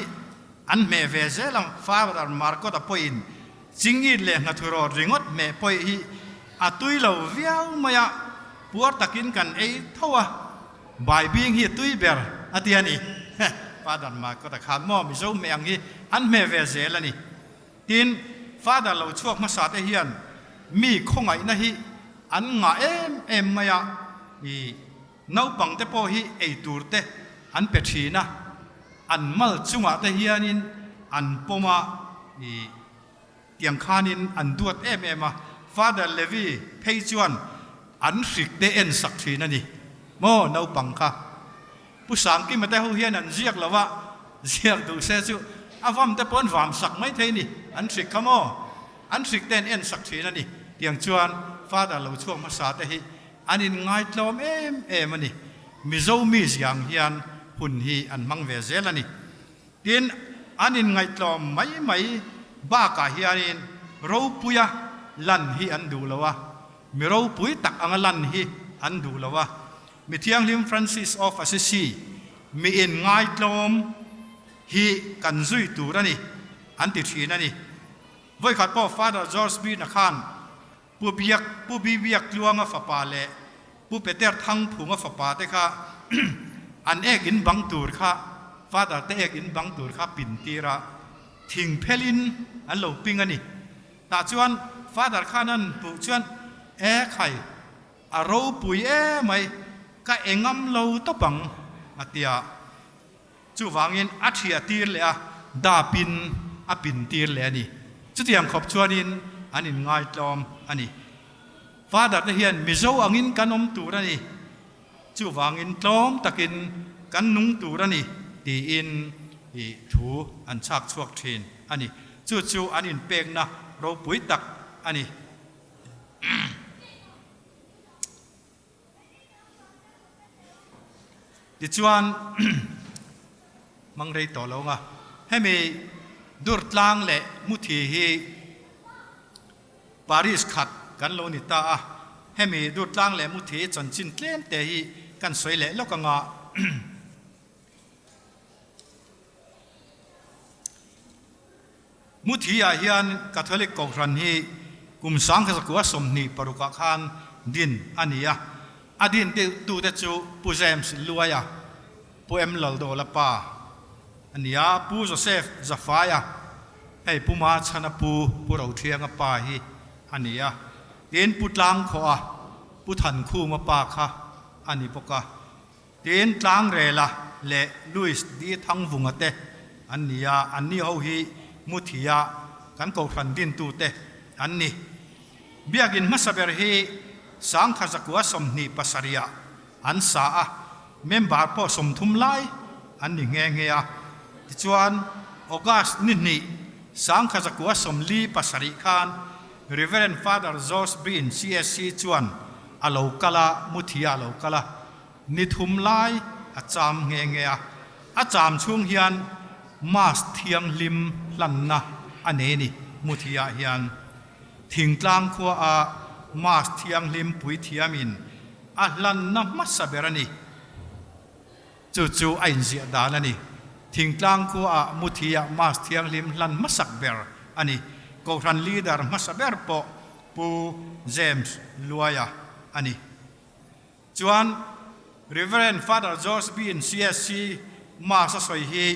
an hmeh ve zel ang, Father Marcota pawhin. Chingit leh nghathurawt ringawt hmeh pawih hi a tui lo viau mai a, puar takin kan ei tho a, bai bing hi a tui ber a ti a ni. Father Markota khan maw Mizo hmeh ang hi an hmeh ve zel a ni. Tin, Father lo chhuak hmasa te hian mi khawngaihna hi an ngah em em mai a, i naupang te pawh hi ei tur te an pe thin a, an mal chungah te hianin an pawm a, i tiang khanin an duat em em a, Father Levi phei chuan an hrik te en sak thin a ni maw naupang kha. Pu Sangkima te ho hian an ziak lo a, ziak duh se chu a vam te pawh an vam sak mai thei ni, an hrik kha maw? An hrik te an en sak thin a ni. Tiang chuan Father lo chhuak hmasa te hi an inngaitlawm em em a ni. Mizo mi ziang hian hun hi an hmang ve zel a ni. Tin, an inngaihtlawm mai mai bakah hianin ropuia lan hi an duh lo a, mi ropui tak anga lan hi an duh lo a. Mi Thianghlim Francis of Assisi, mi inngaitlawm hi kan zui tur a ni, an ti thin a ni. Vawikhat pawh Father George Bina khan Pu Biak, Pu Bibiak Tluanga fapa leh Pu Peter Thangphunga fapa te kha an ek in bang tur kha, Father te ek in bang tur kha pin tir a, thing phelin an lo ping a ni. Tah chuan Father khan an hmuh chuan, E khai, a ropui emai, ka engam lo tawp ang, a ti a. Chuvangin a thiah tir leh a, dapin a pin tir leh a ni. Chutiang khawp chuanin an inngaitlawm a ni. Father te hian Mizo angin kan awm tur a ni, chuvangin tlawm takin kan nung tur a ni tiin i thu an chhak chhuak thin a ni. Chu chu an inpekna ropui tak a ni. Tichuan, hmang rei tawh lo nga, hemi Durtlang leh Muthi hi Paris khat kan lo ni ta a, hemi Durtlang leh Muthi chanchin tlem te hi kan sawi leh lawk anga. Muthi ah hian Catholic Kohhran hi kum 1926 ah khan din a ni a, a din tute chu Pu James Luaia, Pu M Laldawla pa a ni a, Pu Joseph Zafaia, hei Pu Machhana pu, Pu Rothianga pa hi a ni a, tin Pu Tlangkhawha, Pu Thankhuma pa kha a ni bawk a. Tin, Tlangrela leh Louis D. Thangvunga te an ni a, anni ho hi Muthia kan kohhran dintute an ni. Biakin hmasa ber hi 1927 ah an sa a, member pawh 30 lai an ni nghe nghe a. Tichuan, August ni hnih 1947 khan Reverend Father George Breen CSC chuan a lo kal a, Muthia a lo kal a, Ni thum lai a cham nghe nghe a, a cham chhung hian Mass thianghlim hlanna a nei ni. Muthiah hian thingtlang khua a Mass thianghlim puithiamin a hlanna hmasa ber a ni. Chu chu a inziah dan a ni. Thingtlang khua ah Muthiah Mass thianghlim hlan hmasak ber a ni. Kohhran leader hmasa ber pawh Pu James Luaia a ni. Chuan Rev. Father George Bean CSC Mass a sawi hi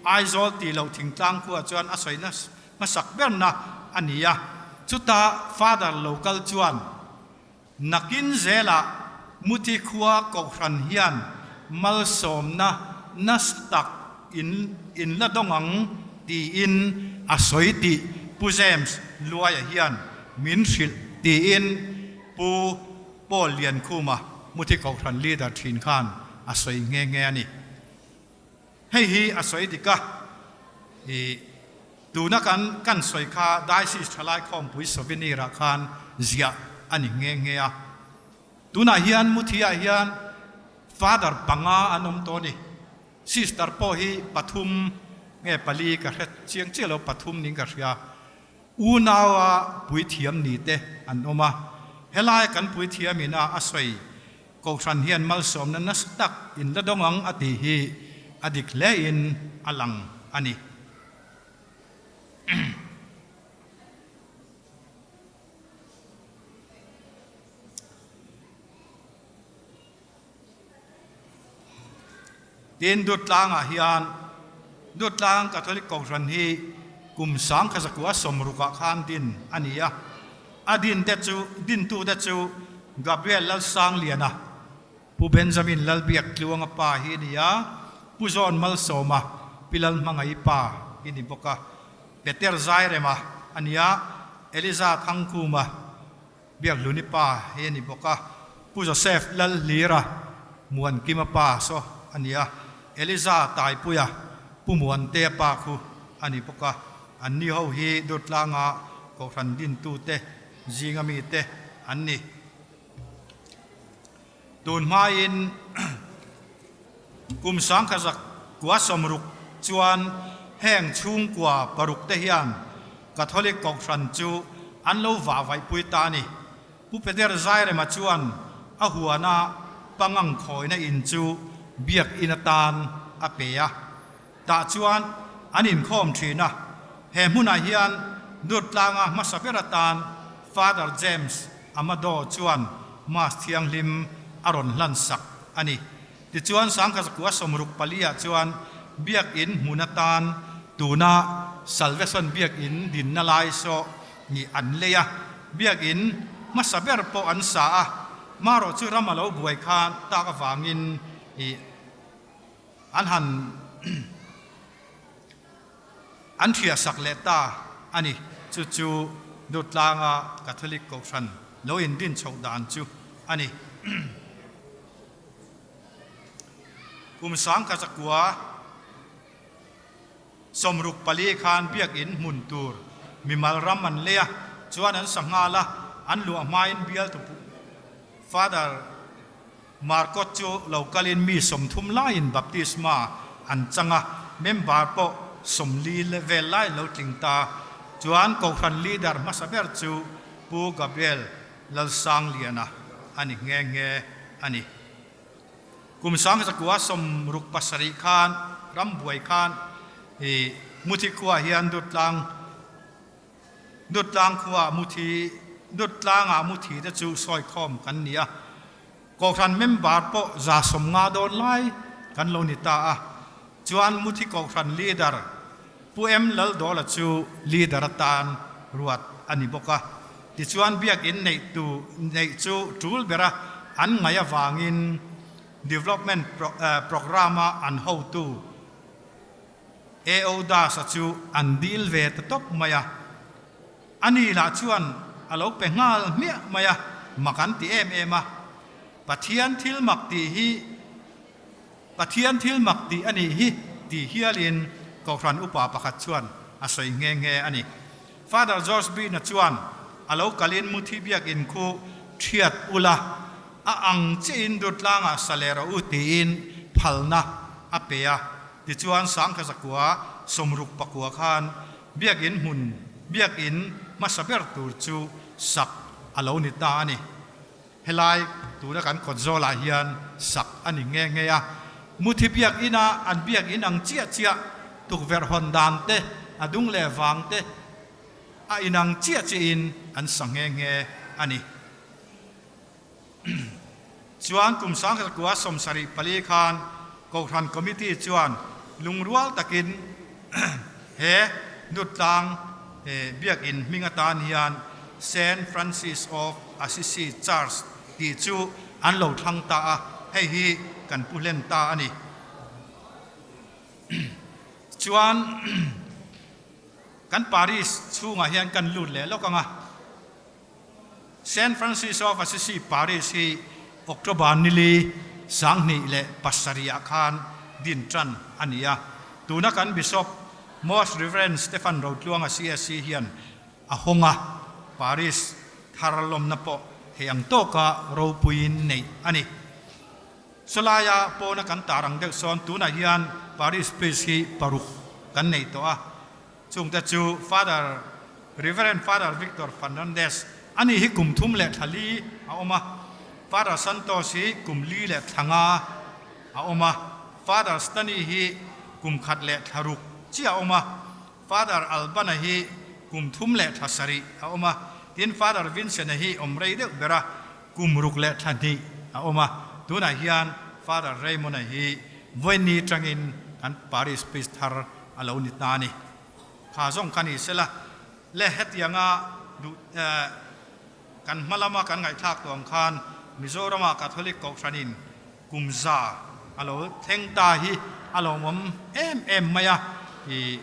Aizawl tih loh thingtlang khuah chuan a sawina hmasak berna a ni a. Chuta Father lo kal chuan nakin zelah Muthi khua Kohhran hian malsawmna nasa tak in in la dawng ang tiin a sawi tih Pu James Luaia hian min hrilh tiin Pu Paul Liankhuma Muthi Kohhran leader thin khan a sawi nghe nghe a ni. Hei hi a sawi dik a, i tuna kan kan sawi kha Diocese Thalai Khawmpui Souvenir ah khan ziah a ni nghe nghe a. Tunah hian Muthi ah hian Father panga an awm tawh a ni. Sister pawh hi pathum nge pali ka hre chiang chiah lo, pathum niin ka hria. Unaua puithiam ni te an awm a, helai kan puithiam in a a sawi Kohhran hian malsawmna nasa tak in la dawng ang a tih hi a dik hle in a lang a ni. Tin, Duttlangah hian Duttlang Catholic Kohhran hi kum 1960 ah khan din a ni a. A din te chu dintute chu Gabriel Lalsangliana, Pu Benjamin Lalbiak Tluanga pa hi a ni a, Pu John Malsawma, Pi Lalhmangaih pa hi ni bawk a. Peter Zairema a ni a, Eliza Thangkhuma, Biakhluni pa hi a ni bawk a, Pu Joseph Lalhlira, Muankima pa saw a ni a, Eliza Taipuia, Pu Muantea pa khu a ni bawk a, anni ho hi Durtlanga Kohhran dintute zinga mite an ni. Tun hmain kum 1960 chuan heng chhungkua paruk te hian Catholic Kohhran chu an lo vah vaihpui ta a ni. Pu Peter Zairema chuan a huana pangang khawina in chu biakinn atan a pe a. Tah chuan an inkhawm thin a, he hmunah hian Durtlanga hmasa ber atan Father James Amado chuan Mass thianghlim a rawn hlan sak a ni. Tichuan 1964 ah chuan Biakinn hmun atan tuna Salvation Biakinn dinna lai saw ni an lei a, Biakinn hmasa ber pawh an sa a, marawh chu ram a lo buai khan tak avangin i An han an hriahsak leh ta a ni. Chu chu Durtlanga Catholic Kohhran lo indin chhoh dan chu a ni. Kum 1964 khan biakinn hmun tur mimal ram an lei a, chuan an sa nghal a, an luah hmain bialtu Father Markot chu lo kalin mi 30 laiin baptisma an chang a, member pawh 40 vel lai lo tling ta. Chuan Kohhran leader hmasa ber chu Pu Gabriel Lalsangliana a ni nghe nghe a ni. Kum 1967 khan rambuai khan i Muthi khua hian Durtlang Durtlang khua Muthi Durtlanga Muthi te chu sawikhawm kan ni a, Kohhran member pawh 150 dawn lai kan lo ni ta a, chuan Muthi Kohhran leader Pu M Laldawla chu leader atan ruat a ni bawk a. Tichuan biakinn neih tu neih chu tul bera an ngaih avangin development programme a an hotu AO Das-a chu an dil ve ta tawp mai a. Ani lah chuan a lo pe nghal hmiah mai a, mak an ti em em a. Pathian thil mak tih hi Pathian thil mak tih a nih hi ti hialin Kohhran upa pakhat chuan a sawi nghe nghe a ni. Father George Bina chuan a lo kalin Muthi biakinn khu thiat ula, a ang chiahin Durtlangah sa leh rawh u tiin phalna a pe a. Tichuan 1969 khan biakinn hmun biakinn hmasa ber tur chu sak a lo ni ta a ni. Helai tuna kan kawt zawlah hian sak a ni nghe nghe a, Muthi biakinn-a an biakinn ang chiah chiah tukverh hawn dan te, a dung leh vang te a inang chiah chiahin an sa nghe nghe a ni. Chuan kum 1974 khan Kohhran Committee chuan lungrual takin he Nutlang biakinn hming atan hian Saint Francis of Assisi Church tih chu an lo thlang ta a, hei hi kan pu hlen ta a ni. Chuan kan parish chhungah hian kan lut leh lawk ang a. Saint Francis of Assisi Parish hi October nili 2007 ah khan din tan a ni a. Tuna kan Bishop Most Reverend Stephen Rotluanga CSC hian a hawng a, Parish thar lawmna pawh thei ang tawka ropuiin neih a ni. Sawlaia pawna kan tar ang deuh sawn tunah hian Parish Priest hi paruk kan nei tawh a. Chungte chu Father Reverend Father Victor Fernandez a nih hi kum thum leh thla li a awm a, Father Santos hi kum li leh thla nga a awm a, Father Stany hi kum khat leh thla ruk chiah a awm a, Father Albana hi kum thum leh thla sarih a awm a, tin Father Vincent-a hi awm rei deuh ber a, kum ruk leh thla hnih a awm a, tunah hian Father Raymond-a hi. Vawiinni tangin kan Parish Priest thar a lo ni ta a ni. Kha zawng kha ni sela le hetianga duh kan hma lama kan ngaihthlak tawh ang khan Mizorama Catholic Kohhranin kum za a lo thleng ta hi a lawmawm em em mai a, i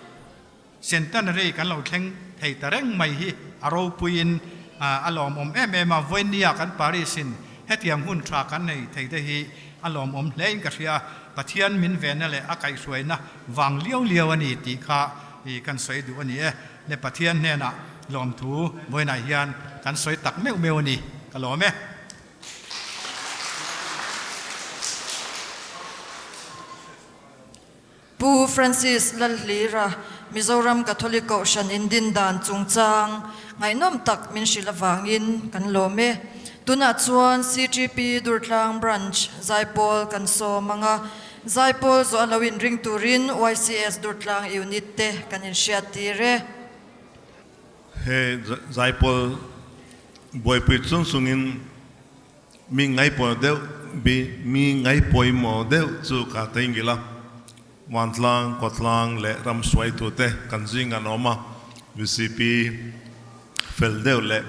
Centenary kan lo thleng thei ta reng mai hi a ropuiin a lawmawm em em a, vawinia kan Parish-in hetiang hun tha kan nei thei te hi a lawmawm hlein ka hria a, Pathian min venna leh a kaihhruaina vang liau liau a ni tih kha kan sawi duh a ni e. Le Pathian hnenah lawmthu vawiinah hian kan sawi tak meuh meuh a ni, ka lawm e. Pu Francis Lalhlira, Mizoram Catholic Kohhran in din dan chungchang ngaihnawm tak min hrilh avangin kan lawm e. Tunah chuan CTP Durtlang Branch Zaipawl kan sawm ang a, Zaipawl zawh a lo inring turin YCS Durtlang Unit te kan inhriattir e. He Zaipawl buaipui chung chungin Mi ngaihpawh deuh bi mi ngaihpawimawh deuh chu ka teingil a, Vantlang, Kawtlang leh ram hruaitute kan zing an awm a, VCP fel deuh leh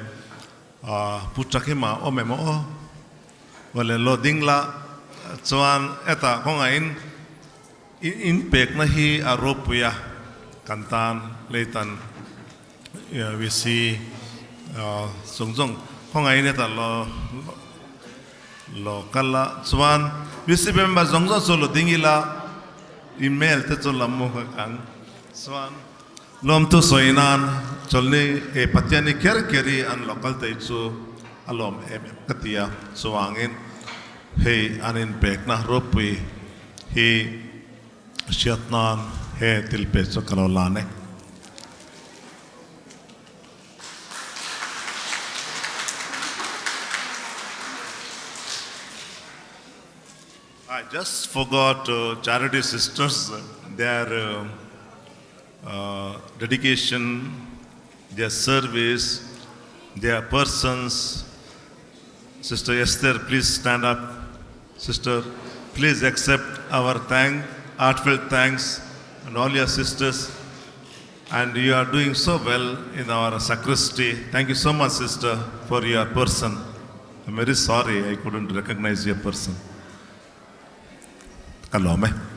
Pu Chakima awm em aw? Vawle lo ding la chuan hetah kawngaihin inpekna hi a ropui a, kan tan leitan VC chung chung khawngaihin heta lo lo kal a chuan VC member zawng zawng chu lo ding ila email te chu la mu nghek ang chuan lawmtu sawi nan chawlhni e Pathian hi kher kher hi an lo kal thei chu a lawm em em ka ti a chuvangin hei an inpekna ropui hi Hriat nan he thil pe chu ka lo lan e. I just forgot Charity Sisters, their dedication, their service, their persons. Sister Esther, please stand up. Sister, please accept our thank, heartfelt thanks and all your sisters. And you are doing so well in our sacristy. Thank you so much, sister, for your person. I'm very sorry I couldn't recognize your person. Kalome.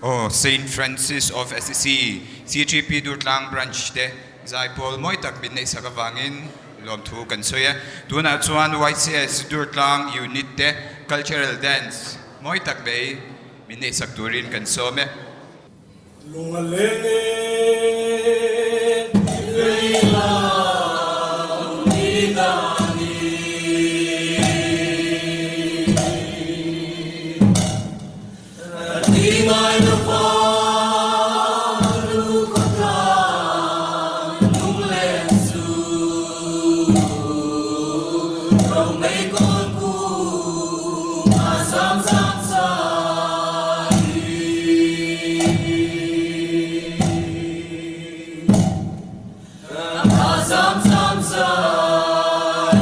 Aw Saint Francis of Assisi CGP Durtlang Branch te zaipawl mawi tak min neihsak avangin lawmthu kan sawi e. Tunah chuan YCS Durtlang Unit te Cultural Dance mawi tak mai min neihsak turin kan sawm e. Lung a leng e, lei lam ni dan i. Ti ngai lo fa lu khaw tlang lunglen chu romei kawn kung a zam zam zai. A zam zam zai.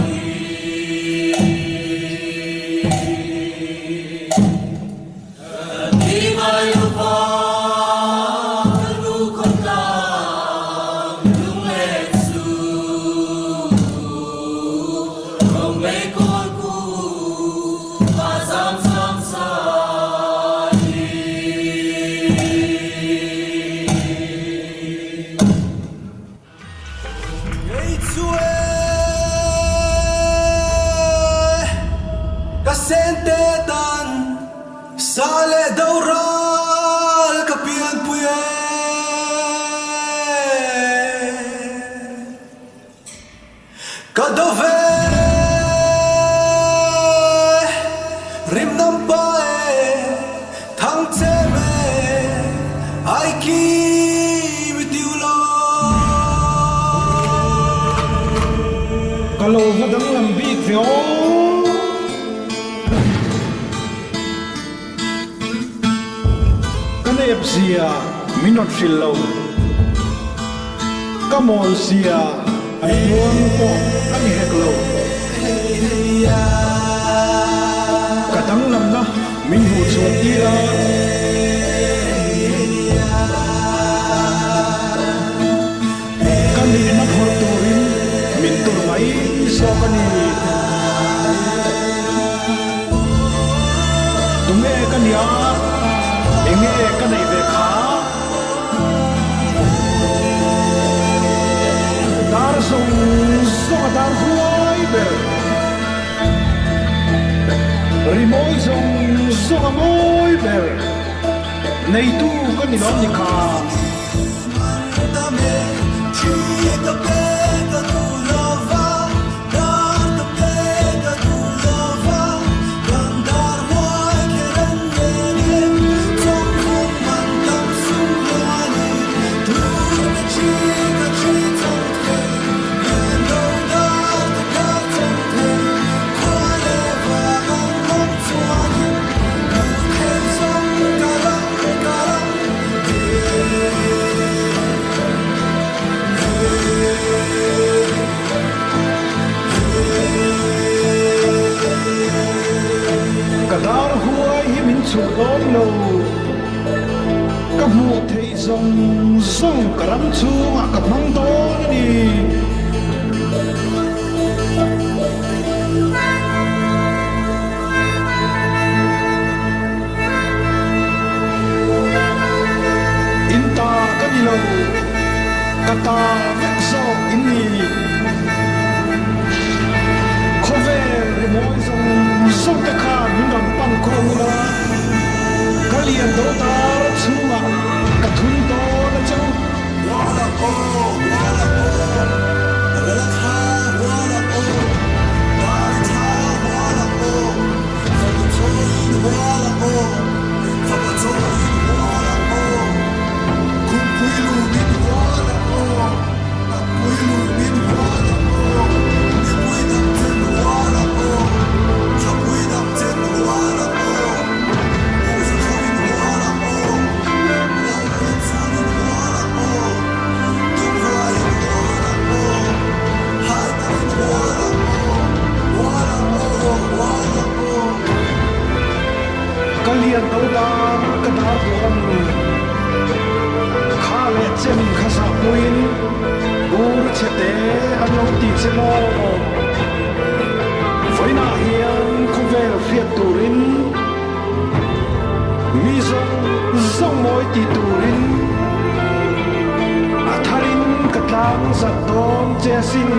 Ti ngai lo fa lu khaw tlang lunglen chu romei kawn kung a zam zam zai. Kei chu e ka sente tan sa leh do ral ka pianpui e. Ka do ve rim nam pa e thang che me ai khi mi tiu lo. Ka lo va danglam bik ve aw. Ka nep zia min rawn hrilh lo. Ka mawl zia an hmuang pawh a ni hek lo. Ka danglamna min hmuh chhuah tir a. Ka nihna phawrh turin min tur mai zawk a ni. Tunge ka nia? Enge ka neih ve kha? Dar zawng zawng a dar huai ber. Rimawi zawng zawng a mawi ber. Neitu ka ni lawm ni kha. Ka dar huai hi min chhuh dawn lo. Ka hmuh theih zawng zawng ka ram chhungah ka hmang dawn a ni. In ta ka ni lo, ka ta vek zawk in ni. Khawvel rimawi zawng zawng te khan min rawn pan khawm ula, ka lian do tar chhungah ka thun dawn a che u. Ka lian do dar ka dar duh a ni. Kha leh chen kha zah puiin ur chhe te an lo ti che maw? Vawiinah hian khawvel hriat turin. Mi zawng zawng mawi ti turin a tharin ka tlang zat dawn che asin.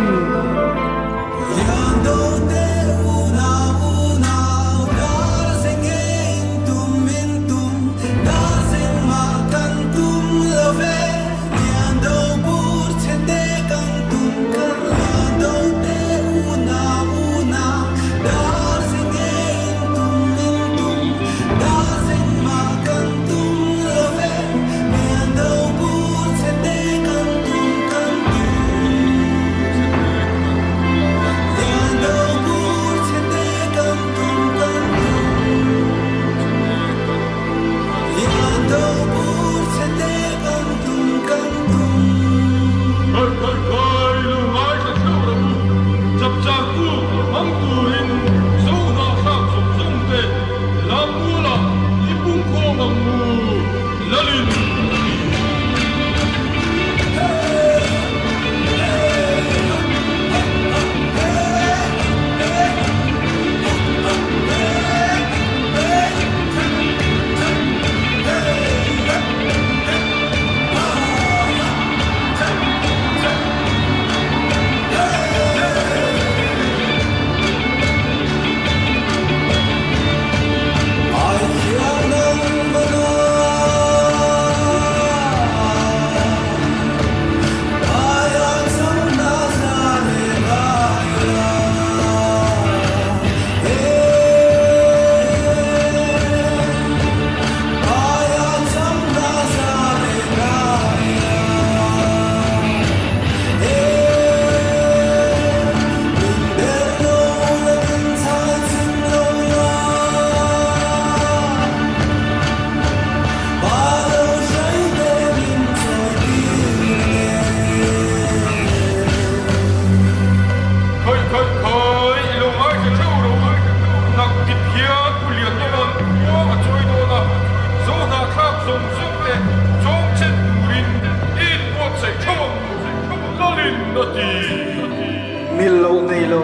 Mil lo nei lo,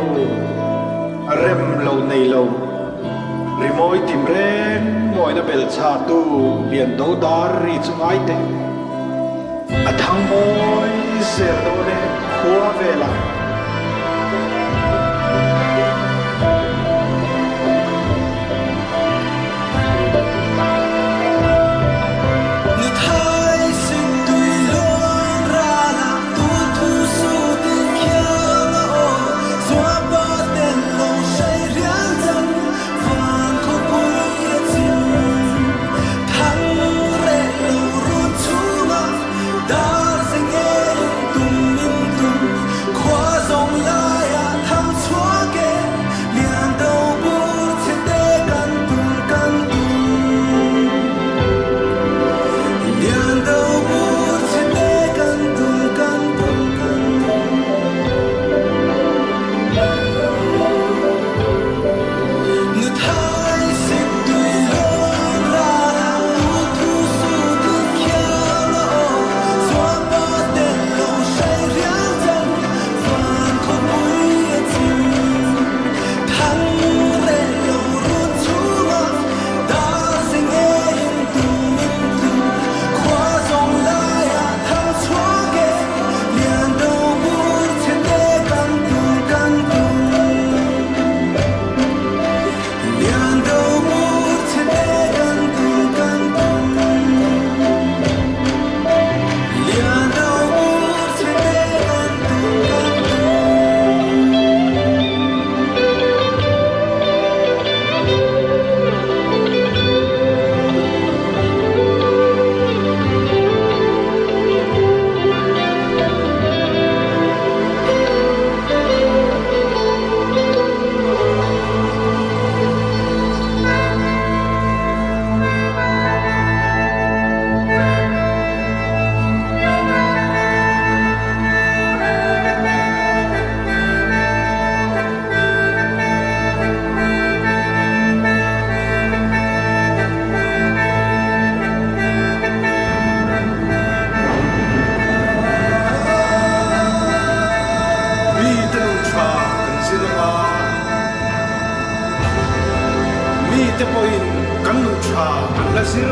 rem lo nei lo, rimawi tim reng mawina bel chhatu lian do dar ri chu ngai teh. A thang mawi zel dawn e khua velah.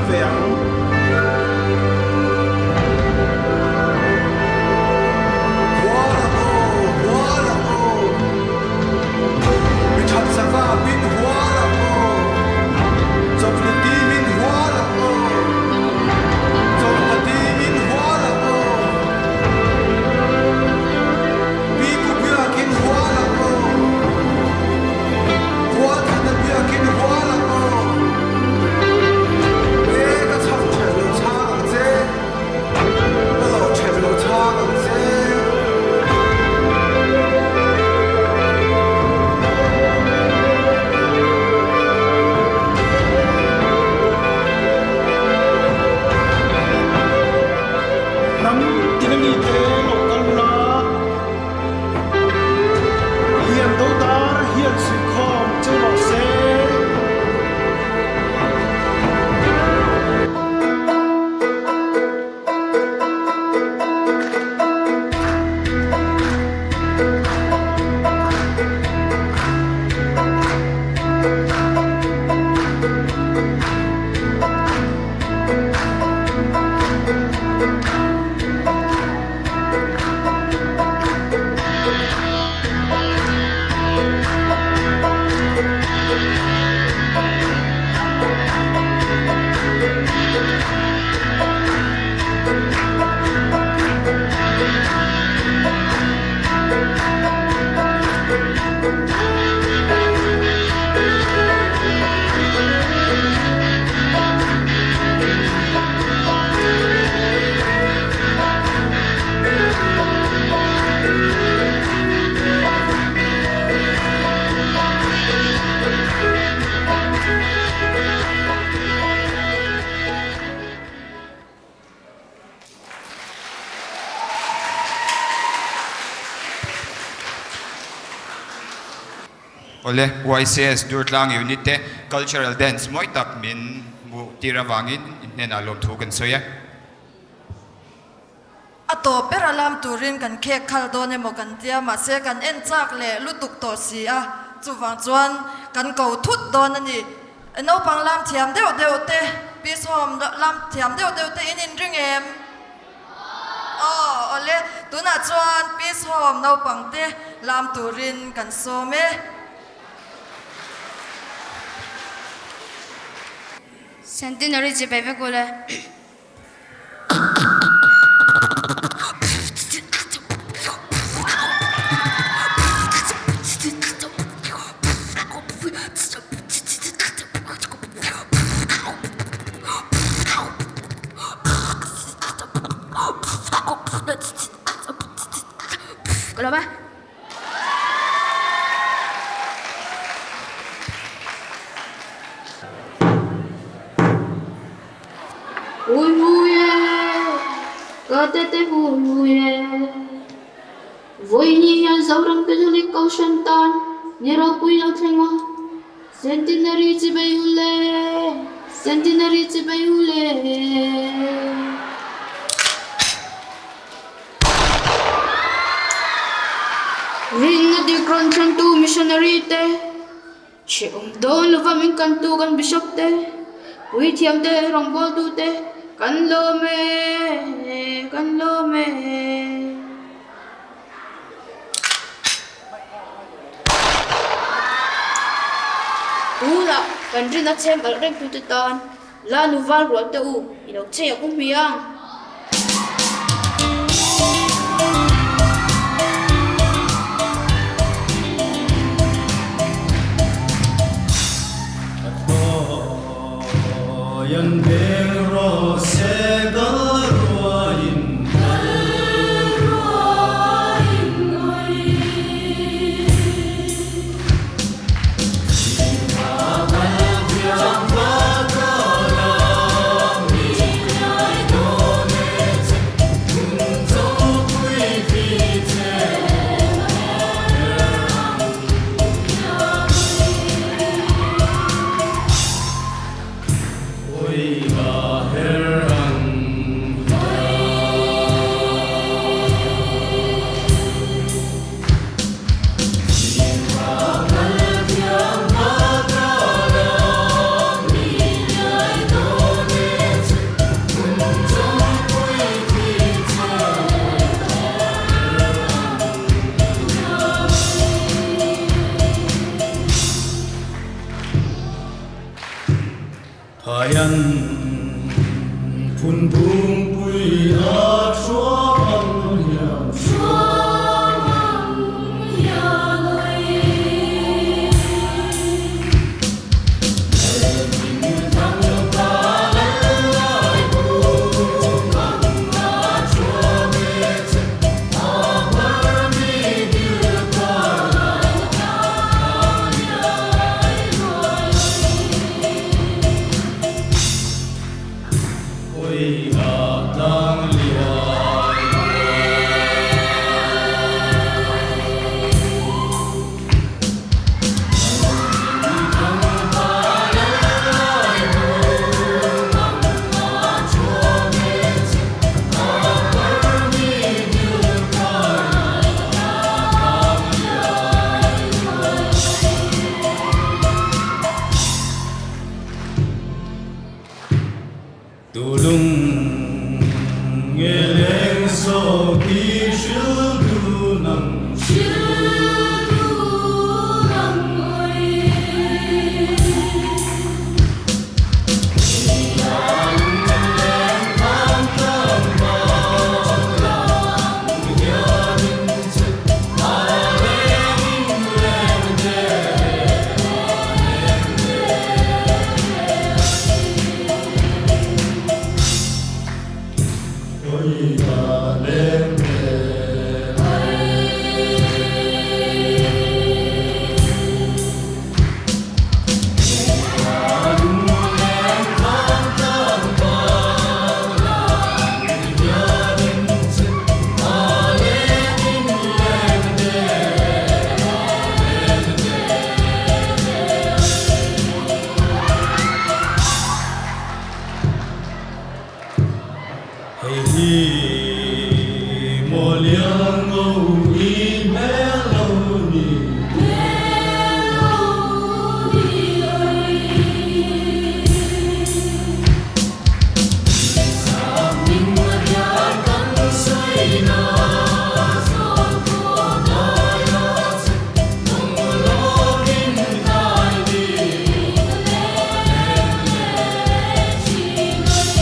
ve ang. Hual ang aw, hual ang aw, Mi that sava min hual ang aw, Chawhnu min hual ang aw, Chawhnu min hual ang aw, Pi pu biakin hual ang aw, Hual thana biakin hual ang aw, E ka chhak ṭheh lo chhang ang che, Ka lo ṭheh lo chhang ang che. Hnam tina mite lo kal ula, Lian do dar hian suihkhawm che rawh se. Awle, YCS Durtlang Unit te Cultural Dance mawi tak min hmuh tir avangin in hnenah lawmthu kan sawi e. A tawp ber a lam turin kan khek khal dawn emaw kan tia, mahse kan en chak leh lutuk tawh si a, chuvang chuan kan ko thut dawn a ni. Naupang lam thiam deuh deuh te, Peace Home lam thiam deuh deuh te in inring em? Aw, awle, tunah chuan Peace Home naupang te lam turin kan sawm e. Centenary chibai vek ule. Ka lawm a. Hui hui e, ka tete hui hui e. Vawiini hian Zoram Catholic Kohhran tan ni ropui lo thleng a, Centenary chibei u le, Centenary chibei u le. Rinna dik rawn thlentu missionary te, hrehawm dawn lova min kantu kan bishop te, puithiam te, rawngbawltu te kan lawm e, kan lawm e. Tunah kan rinna chhem alh rengtute tan La nu val rual teh u, i lo chei a kum hiang. Ka thlawian veng rawh se kal ruaiin kal ruaiin oi. Phun bungpui a thuam ang hian. Thuam ang hian oi. Tulung nge leng so ti hril du nang. Hril du nang oi. Hei hi maw liang ngo i hmel lo ni. Hmel lo ni oi. Ning a hian kan sawi na zawn pawh dai a che nung lawkin kai ni. Leng leh thin oi.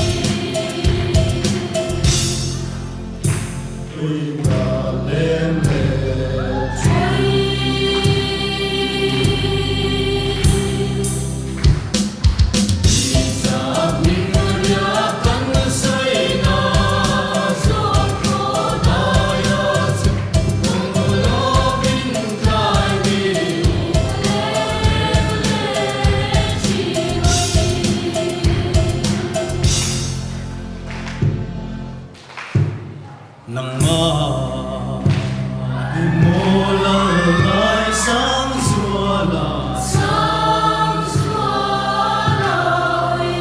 Nangmah i maw lal ngai sang zuala. Sang zuala oi.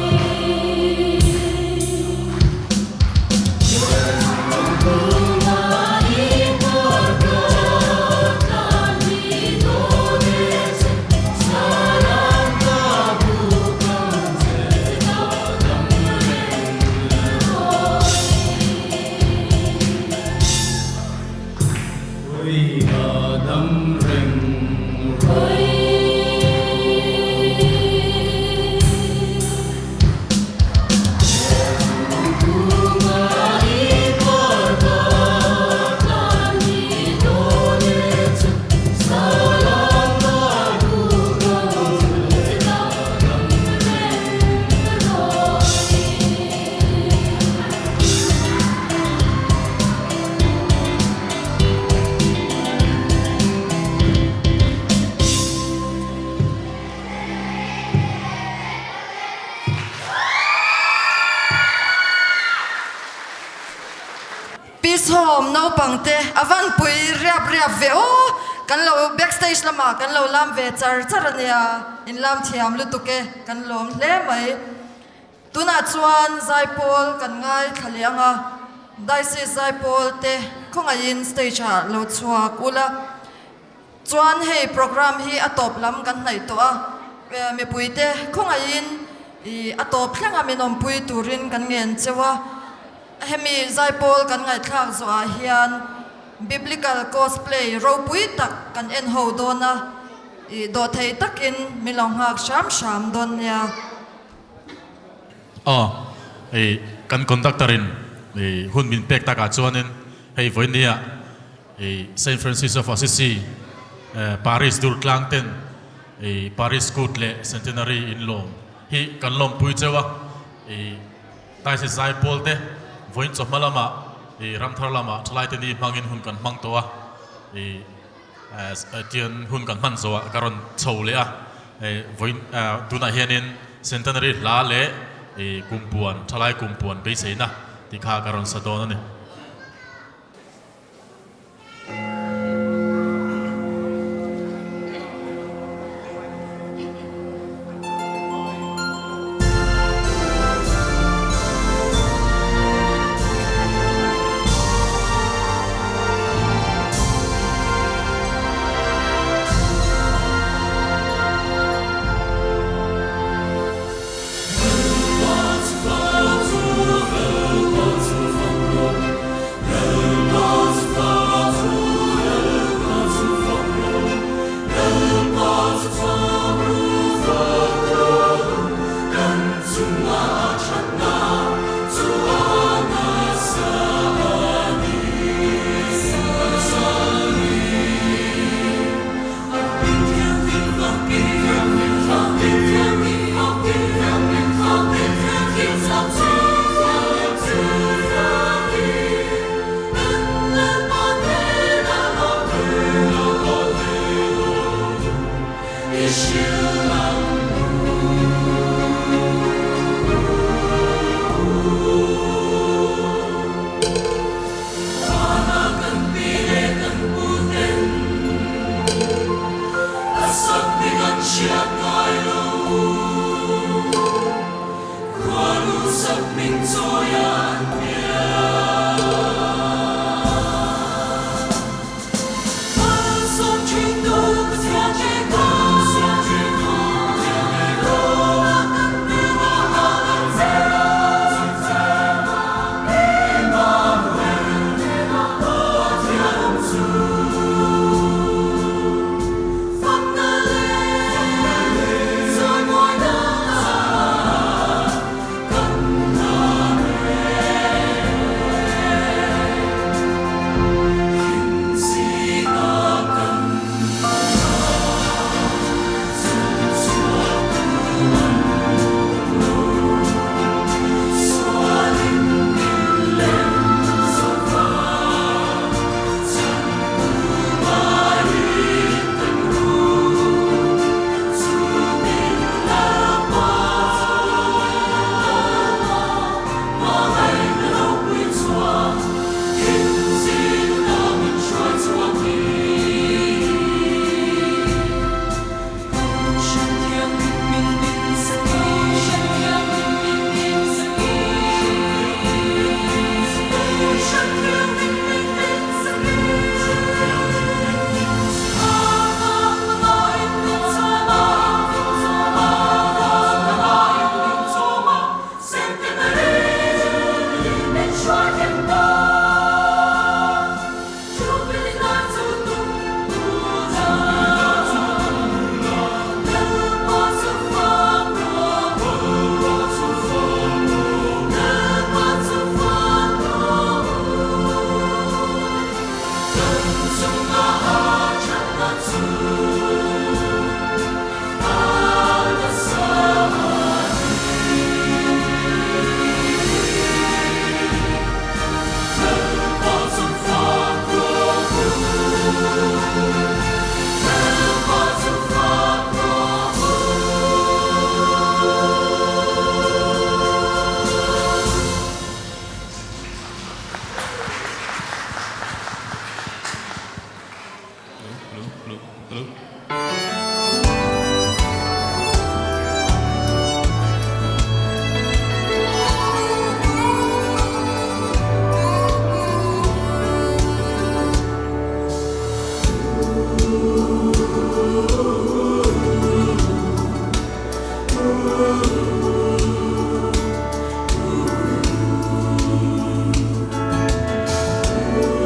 Peace Home naupang te a van pui riap riap ve aw, kan lo backstage lamah kan lo lam ve char char ania, in lam thiam lutuk e, kan lawm hle mai. Tunah chuan zaipawl kan ngaithla leh ang a, Diocese zaipawl te khawngaihin stage ah lo chhuak ula. Chuan hei program hi a tawp lam kan hnaih tawh a, mipui te khawngaihin ih a tawp thleng a min awmpui turin kan ngen cheu a. Hemi zaipawl kan ngaihthlak zawhah hian Biblical cosplay ropui tak kan en ho dawn a, ih dawhthei takin min lo nghak hram hram dawn nia. Aw, hei kan conductor in hun min pek takah chuanin hei vawinia Saint Francis of Assisi Parish Durtlang ten Parish Kut leh Centenary in lawm hi kan lawmpui cheu a, Taise Zaipawl te vawiin chawhma lamah Ramthar lamah thalaite ni hmangin hun kan hmang tawh a. Tian hun kan hman zawhah ka rawn chho leh a, vawiin tunah hianin Centenary hla leh kumpuan, thalai kumpuan beiseina tih kha ka rawn sa dawn a ni.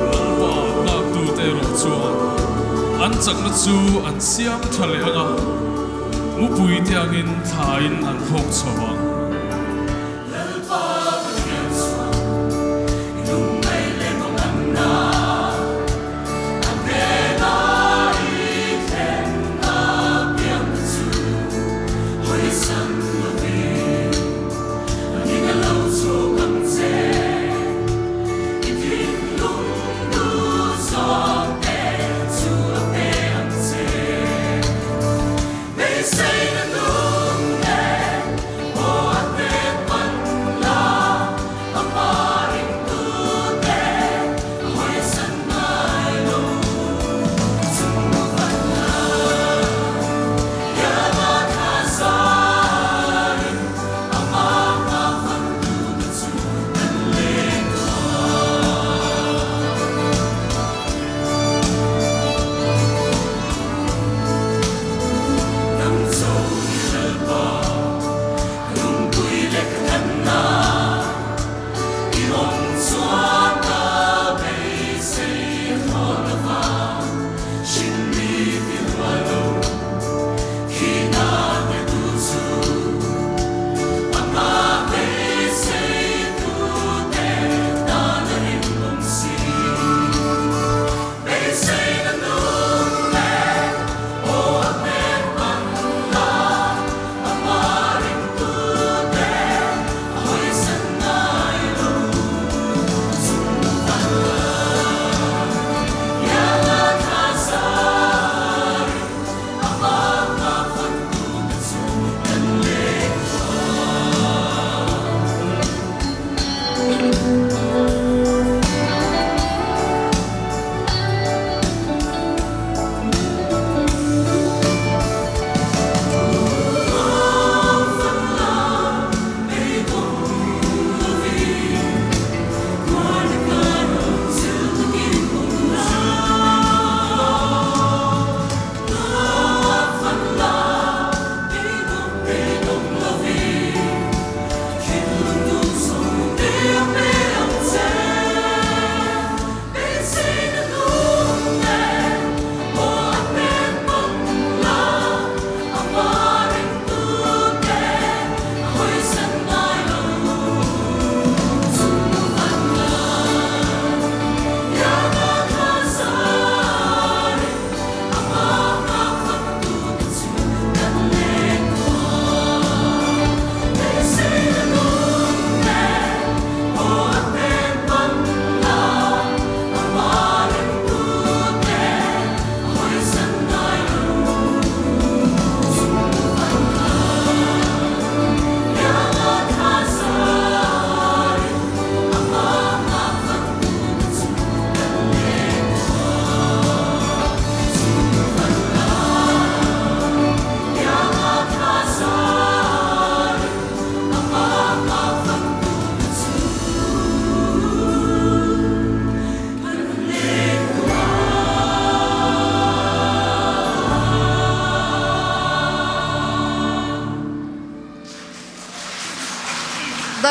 Lalpa nghaktute erawh chuan an chakna chu an siam tha leh ang a, mupui te angin thlain an thlawk chho ang.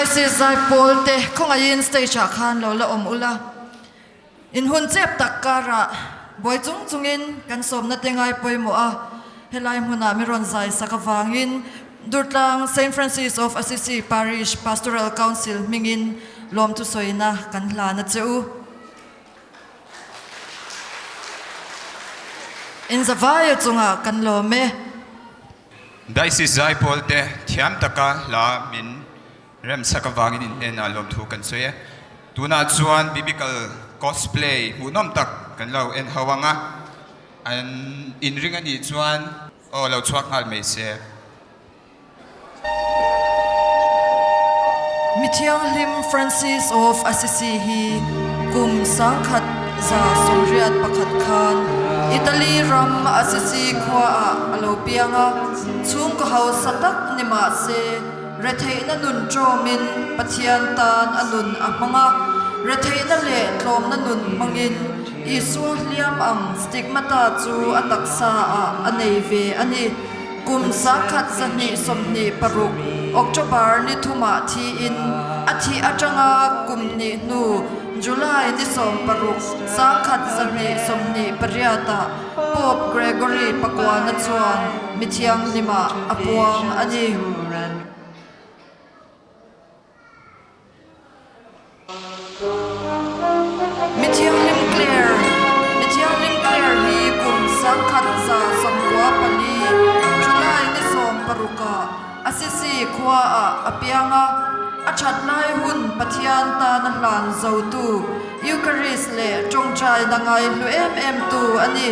Diocese Zaipawl te khawngaihin stage ah khan lo la awm ula. In hun chep tak karah buai chung chungin kan sawmna te ngai pawimawh a, helai hmunah mi rawn zai sak avangin Durtlang Saint Francis of Assisi Parish Pastoral Council hmingin lawmthu sawina kan hlan a che u. In zavaia chungah kan lawm e. Diocese Zaipawl te thiam taka hla min Remsak avangin in hnenah lawmthu kan sawi e. Tunah chuan Biblical Cosplay hmuhnawm tak kan lo en ho ang a, an inring a nih chuan aw lo chhuak nghal mai se. Mithianghlim Francis of Assisi hi kum 1981 khan Italy ram Assisi khuaah a lo piang a, chhungkaw hausa tak ni mah se, Retheihna nun ṭawmin Pathian tan a nun a hmang a, retheihna leh tlawmna nun hmangin Isua hliam ang stigmata chu a taksa ah a nei ve a ni. Kum 1926 October ni thumah thiin a thih aṭanga kum hnih hnu July ni 16, 1928 ah Pope Gregory pakuana chuan mi thianghlimah a puang a ni. Mi thianghlim Clare Mi thianghlim Clare hi kum 1994 July ni 16 ah Assisi khuaah a piang a, a that lai hun Pathian tana hlan zotu Eucharist leh tawngtaina ngaihlu em em tu a ni.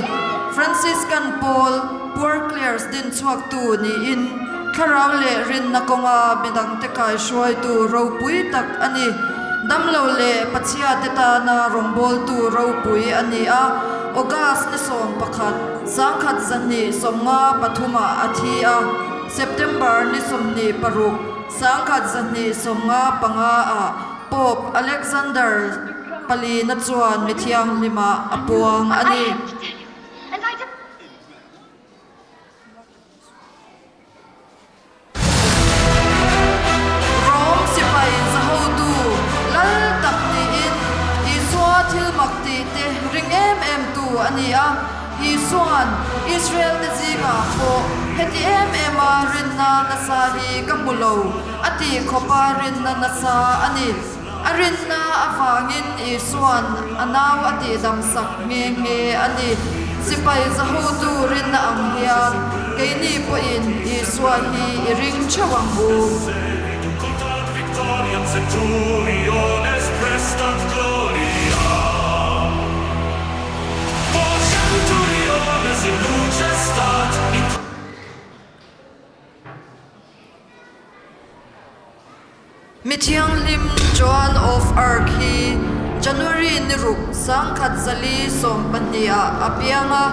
Franciscan pawl Poor Clares din chhuaktu niin thlarau leh rinna kawnga midangte kaihruaitu ropui tak a ni. Damlo leh Pathiate tana rawngbawltu ropui a ni a, August ni 11, 1953 ah a thi a. September ni 26, 1995 ah Pope Alexander palina chuan mi thianghlimah a puang a ni. Rom sipai zahotu lal tak niin Isua thil mak tih te ring em em tu a ni a. Isua'n Israel-te zingah pawh heti em em a rinna nasa hi ka hmu lo a tih khawpa rinna nasa a ni. A rinna avangin Isua'n a nau a tihdamsak nghe nghe a ni. Sipai zahotu rinna ang hian keini pawhin Isua hi i ring theuh ang u. Mi thianghlim Joan of Arc hi January ni ruk 1942 ah a piang a,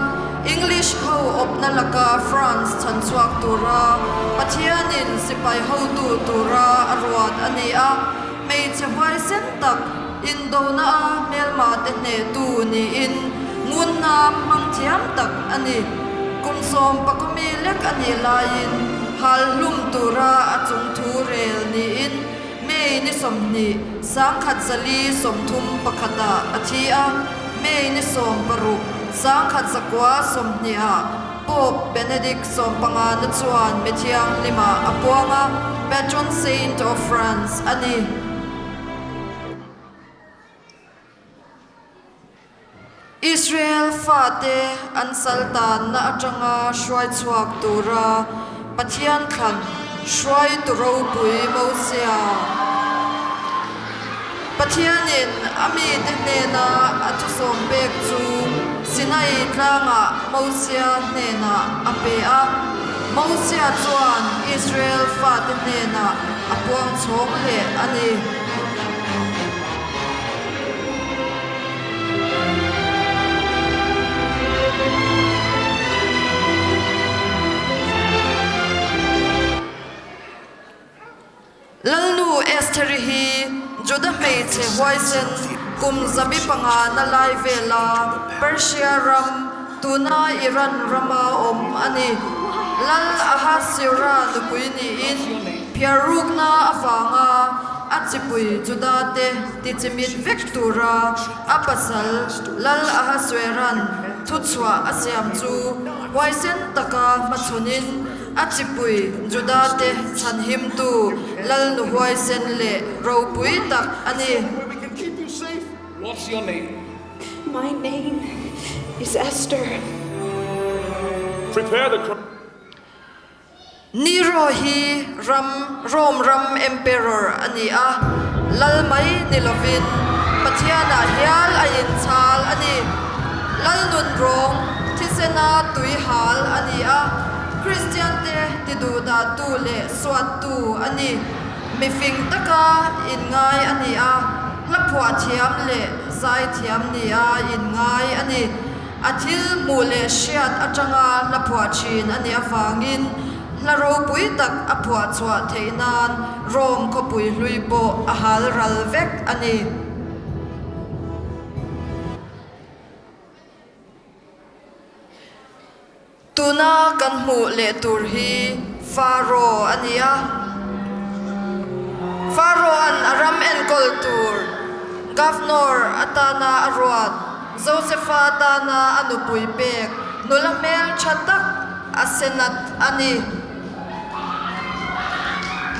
English ho awpna laka France chhanchhuak tura Pathianin sipai hotu tura a ruat a ni a, hmeichhe huaisen tak Indona a hmelma te hnehtu niin ngunna hmang thiam tak a ni. Kum sawmpakawmi lek a nih laiin hal hlum tura a chung thu rel niin May ni 20, 1931 ah a thi a, May ni 16, 1920 ah Pope Benedict 15 na chuan mi thianghlimah a puang a, Patron Saint of France a ni. Israel fate an sal tanna atanga hruai chhuak tura Pathian thlan hruaitu ropui Mosia. Pathianin a mite hnena a thusawm pek chu Sinai tlangah Mosia hnenah a pe a. Mosia chuan Israel fate hnenah a puang chhawng leh a ni. Lalnu Estheri hi Juda hmeichhe huaisen kum 500 na lai vela Persia ram, tuna Iran rama awm a ni. Lal Ahasuera nupui niin phiarrukna avanga. a chipui Juda te tichimit vek tura a pasal Lal Ahasueran thuchhuah a siam chu huaisen taka hmachhawnin a chipui Juda te chhanhimtu Lal nu huaisen leh ropui tak a ni. What's your name? My name is Esther. Prepare the Nero hi ram Rome ram emperor a ni a, lal mai ni lovin Pathianah hial a inchhal a ni. Lal nun rawng thisena tui hal a ni a, Kristiante tiduhdahtu leh suattu a ni. Mifing taka inngai a ni a, hla phuah thiam leh zai thiam nia inngai a ni. A thil hmuh leh hriat atanga hla phuah thin a nih avangin hla ropui tak a phuah chhuah theih nan Rome khawpui hlui pawh a hal ral vek a ni. Tuna kan hmuh leh tur hi Faro a ni a. Faro-a'n a ram enkawl tur Governor atana a ruat Josefa tana a nupui pek nula hmel tha tak a Senat a ni.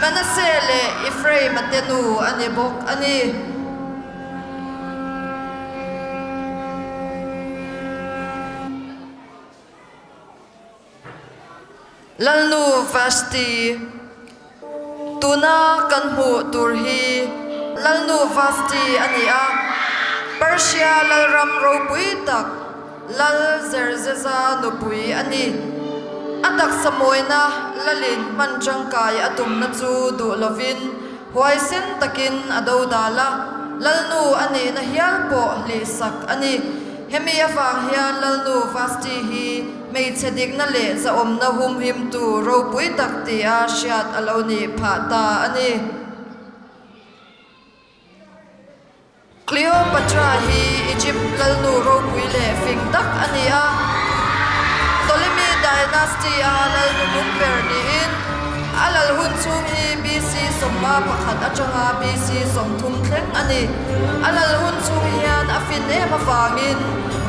Manasseh leh Ephraim-a te nu a ni bawk a ni. Lalnu Vashti, Tuna kan hmuh tur hi Lalnu Vashti a ni a, Persia lalram ropui tak Lal Zerzeza nupui a ni. A taksa mawina lalin hman tangkai a tumna chu duh lovin huaisen takin a dodal a, Lalnu a nihna hial pawh hlihsak a ni. Hemi avang hian Lalnu Vashti hi hmeichhe dikna leh zahawmna humhimtu ropui tak tia hriat a lo nih phah ta a ni. Cleopatra hi Egypt Lalnu ropui leh fing tak a ni a, Ptolemy dynasty-a Lalnu lung ber niin a lal hun chhung hi BC 11 atanga BC 30 thleng a ni. A lal hun chhung hian a fin em avangin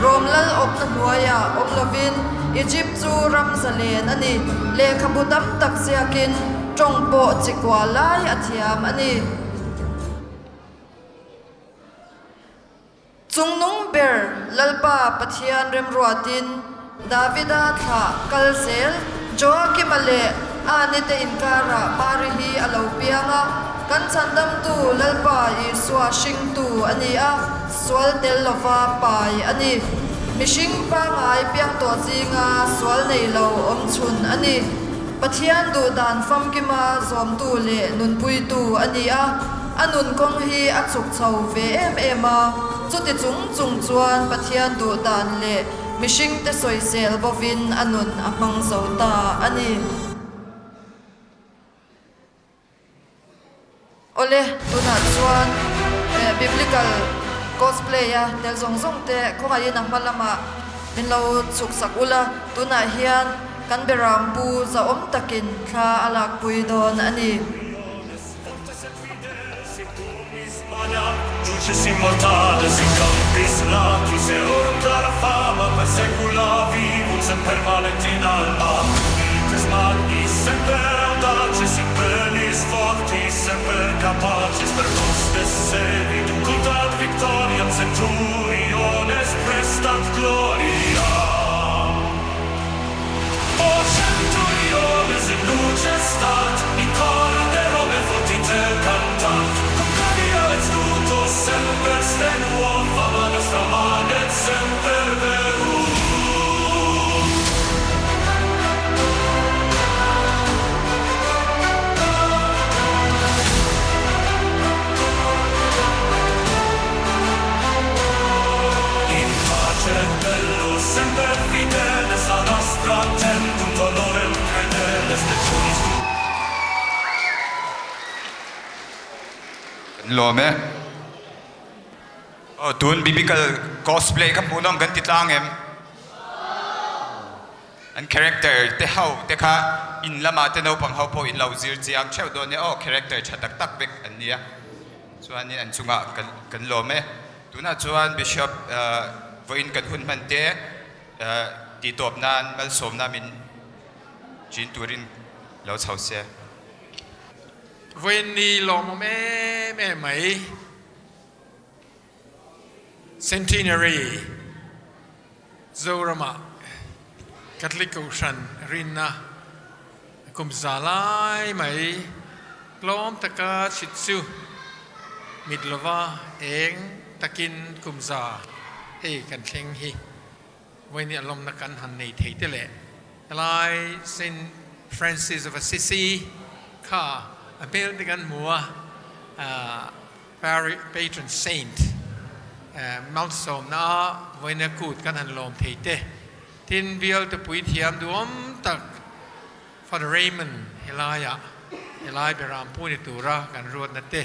Rom lal awpna hnuaiah awm lovin Egypt chu ram zalen a ni. Lehkhabu tam tak ziakin tawng pawh chi kua lai a thiam a ni. Chungnung ber Lalpa Pathian remruatin Davida thlah kal zel Joakima leh Ani te inkarah Mari hi a lo piang a, kan chhandamtu Lalpa Isua hringtu a ni a, sual tel lova pai a ni. Mihring pangngai piang tawh zinga sual nei lo awm chhun a ni. Pathian duhdan famkima zawmtu leh nunpuitu a ni a. A nun kawng hi a chhuk chho ve em em a, chuti chung chung chuan Pathian duh dan leh mihringte sawisel bovin a nun a hmang zo ta a ni. Awle, tunah chuan Biblical cosplay a tel zawng zawng te khawngaihin a hma lamah min lo chhuk sak ula, tunah hian kan beram pu zahawm takin thla a lakpui dawn a ni. Lawm e. Aw tun biblical cosplay kha hmuhnawm kan ti tlang em? An character te ho te kha in lamah te naupang ho pawh in lo zir chiang theuh dawn nia aw character tha tak tak vek an nia. Chuanin an chungah kan kan lawm e. Tunah chuan Bishop vawiin kan hun hman te tihtawp nan malsawmna min chin turin lo chho se. Vawiin ni lawmawm em em mai. Centenary Zorama Catholic Kohhran rinna kum za lai mai tlawm taka chhit chu mit lova eng takin kum za hei kan thleng hi vawiin a lawmna kan han nei thei te leh helai Saint Francis of Assisi kha a hmel te kan hmu a. Patron Saint malsawmna vawiina kut kan han lawm thei te. Tin, bialte puithiam duhawm tak Father Raymond helaiah helai beram pu ni tura kan ruatna te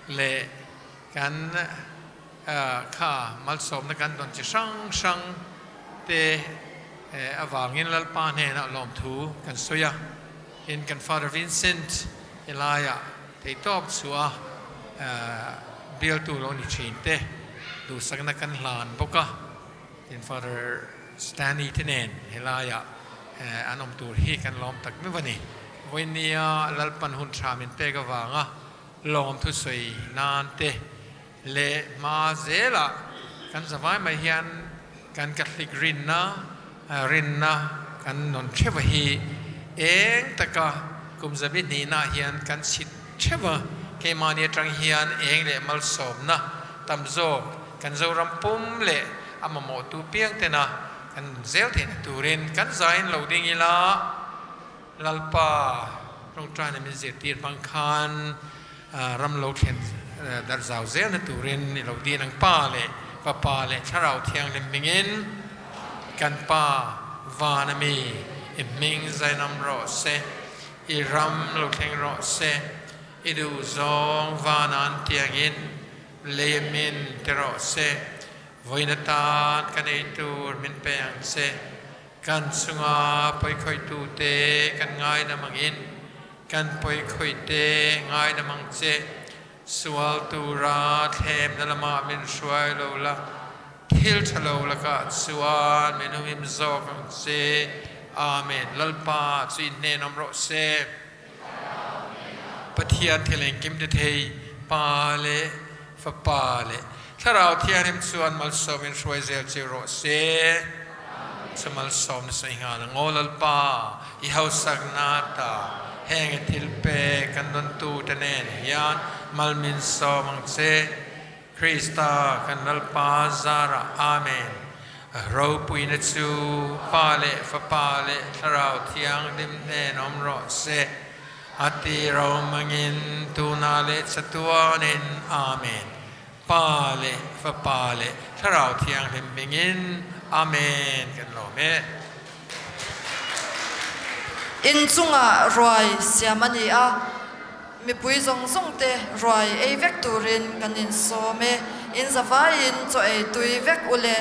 leh kan kha malsawmna kan dawn chi hrang hrang te avangin Lalpa hnenah lawmthu kan sawi a. Tin, kan Father Vincent helaiah Theihtawp chu a bialtu lo ni thin te duhsakna kan hlan bawk a, tin Father Stanley te nen helaiah an awm tur hi kan lawm tak meuh a ni. Vawinia Lalpan hun tha min pek avanga lawm thusawi nan te leh hma zelah kan zavai mai hian kan Catholic rinna rinna kan nawn theuh a hi eng taka kum zabi hnihna hian kan chhit theuh a, keimahni atang hian eng leh malsawmna tam zawk kan Zoram pum leh a mamawhtu piang tena kan nun zel theihna turin kan zain lo ding ila Lalpa tawngtaina min zirtir hmang khan ram lo thlen darh zau zelna turin i lo din ang Pa leh Fapa leh Thlarau Thianghlim hmingin kan Pa van a mi i hming zainam rawh se, i ram lo thleng rawh se, i duh zawng van an tiangin lei a min ti rawh se, vawiin atan ka nei tur min pe ang che. Kan chunga pawikhawitute kan ngaidam angin kan pawikhawite ngaidam ang che. Sual tura thlemna lamah min hruai lo la, thil tha lo lakah chuan min humhim zawk ang che. Amen. Lalpa chu inhnenawm rawh se. Pathian thil engkim ti thei, Pa leh Fapa leh Thlarau Thianghlim chuan malsawmin hruai zel che rawh se. Chu malsawm nasa i nghal ang aw Lalpa, i hausakna ta heng i thil pek kan dawntute nen hian mal min sawm ang che. Krista kan Lalpa zarah Amen. Ropuina chu Pa leh Fapa leh Thlarau Thianghlim hnen awm rawh se. A ti romangin tuna leh chatuanin Amen. Pa leh Fapa leh Thlarau Thianghlim hmingin Amen kan lawm e. Inchungah ruai siam a ni a. Mipui zawng zawng te ruai ei vek turin kan insawm e, in zavaiin chaw ei tui vek u le.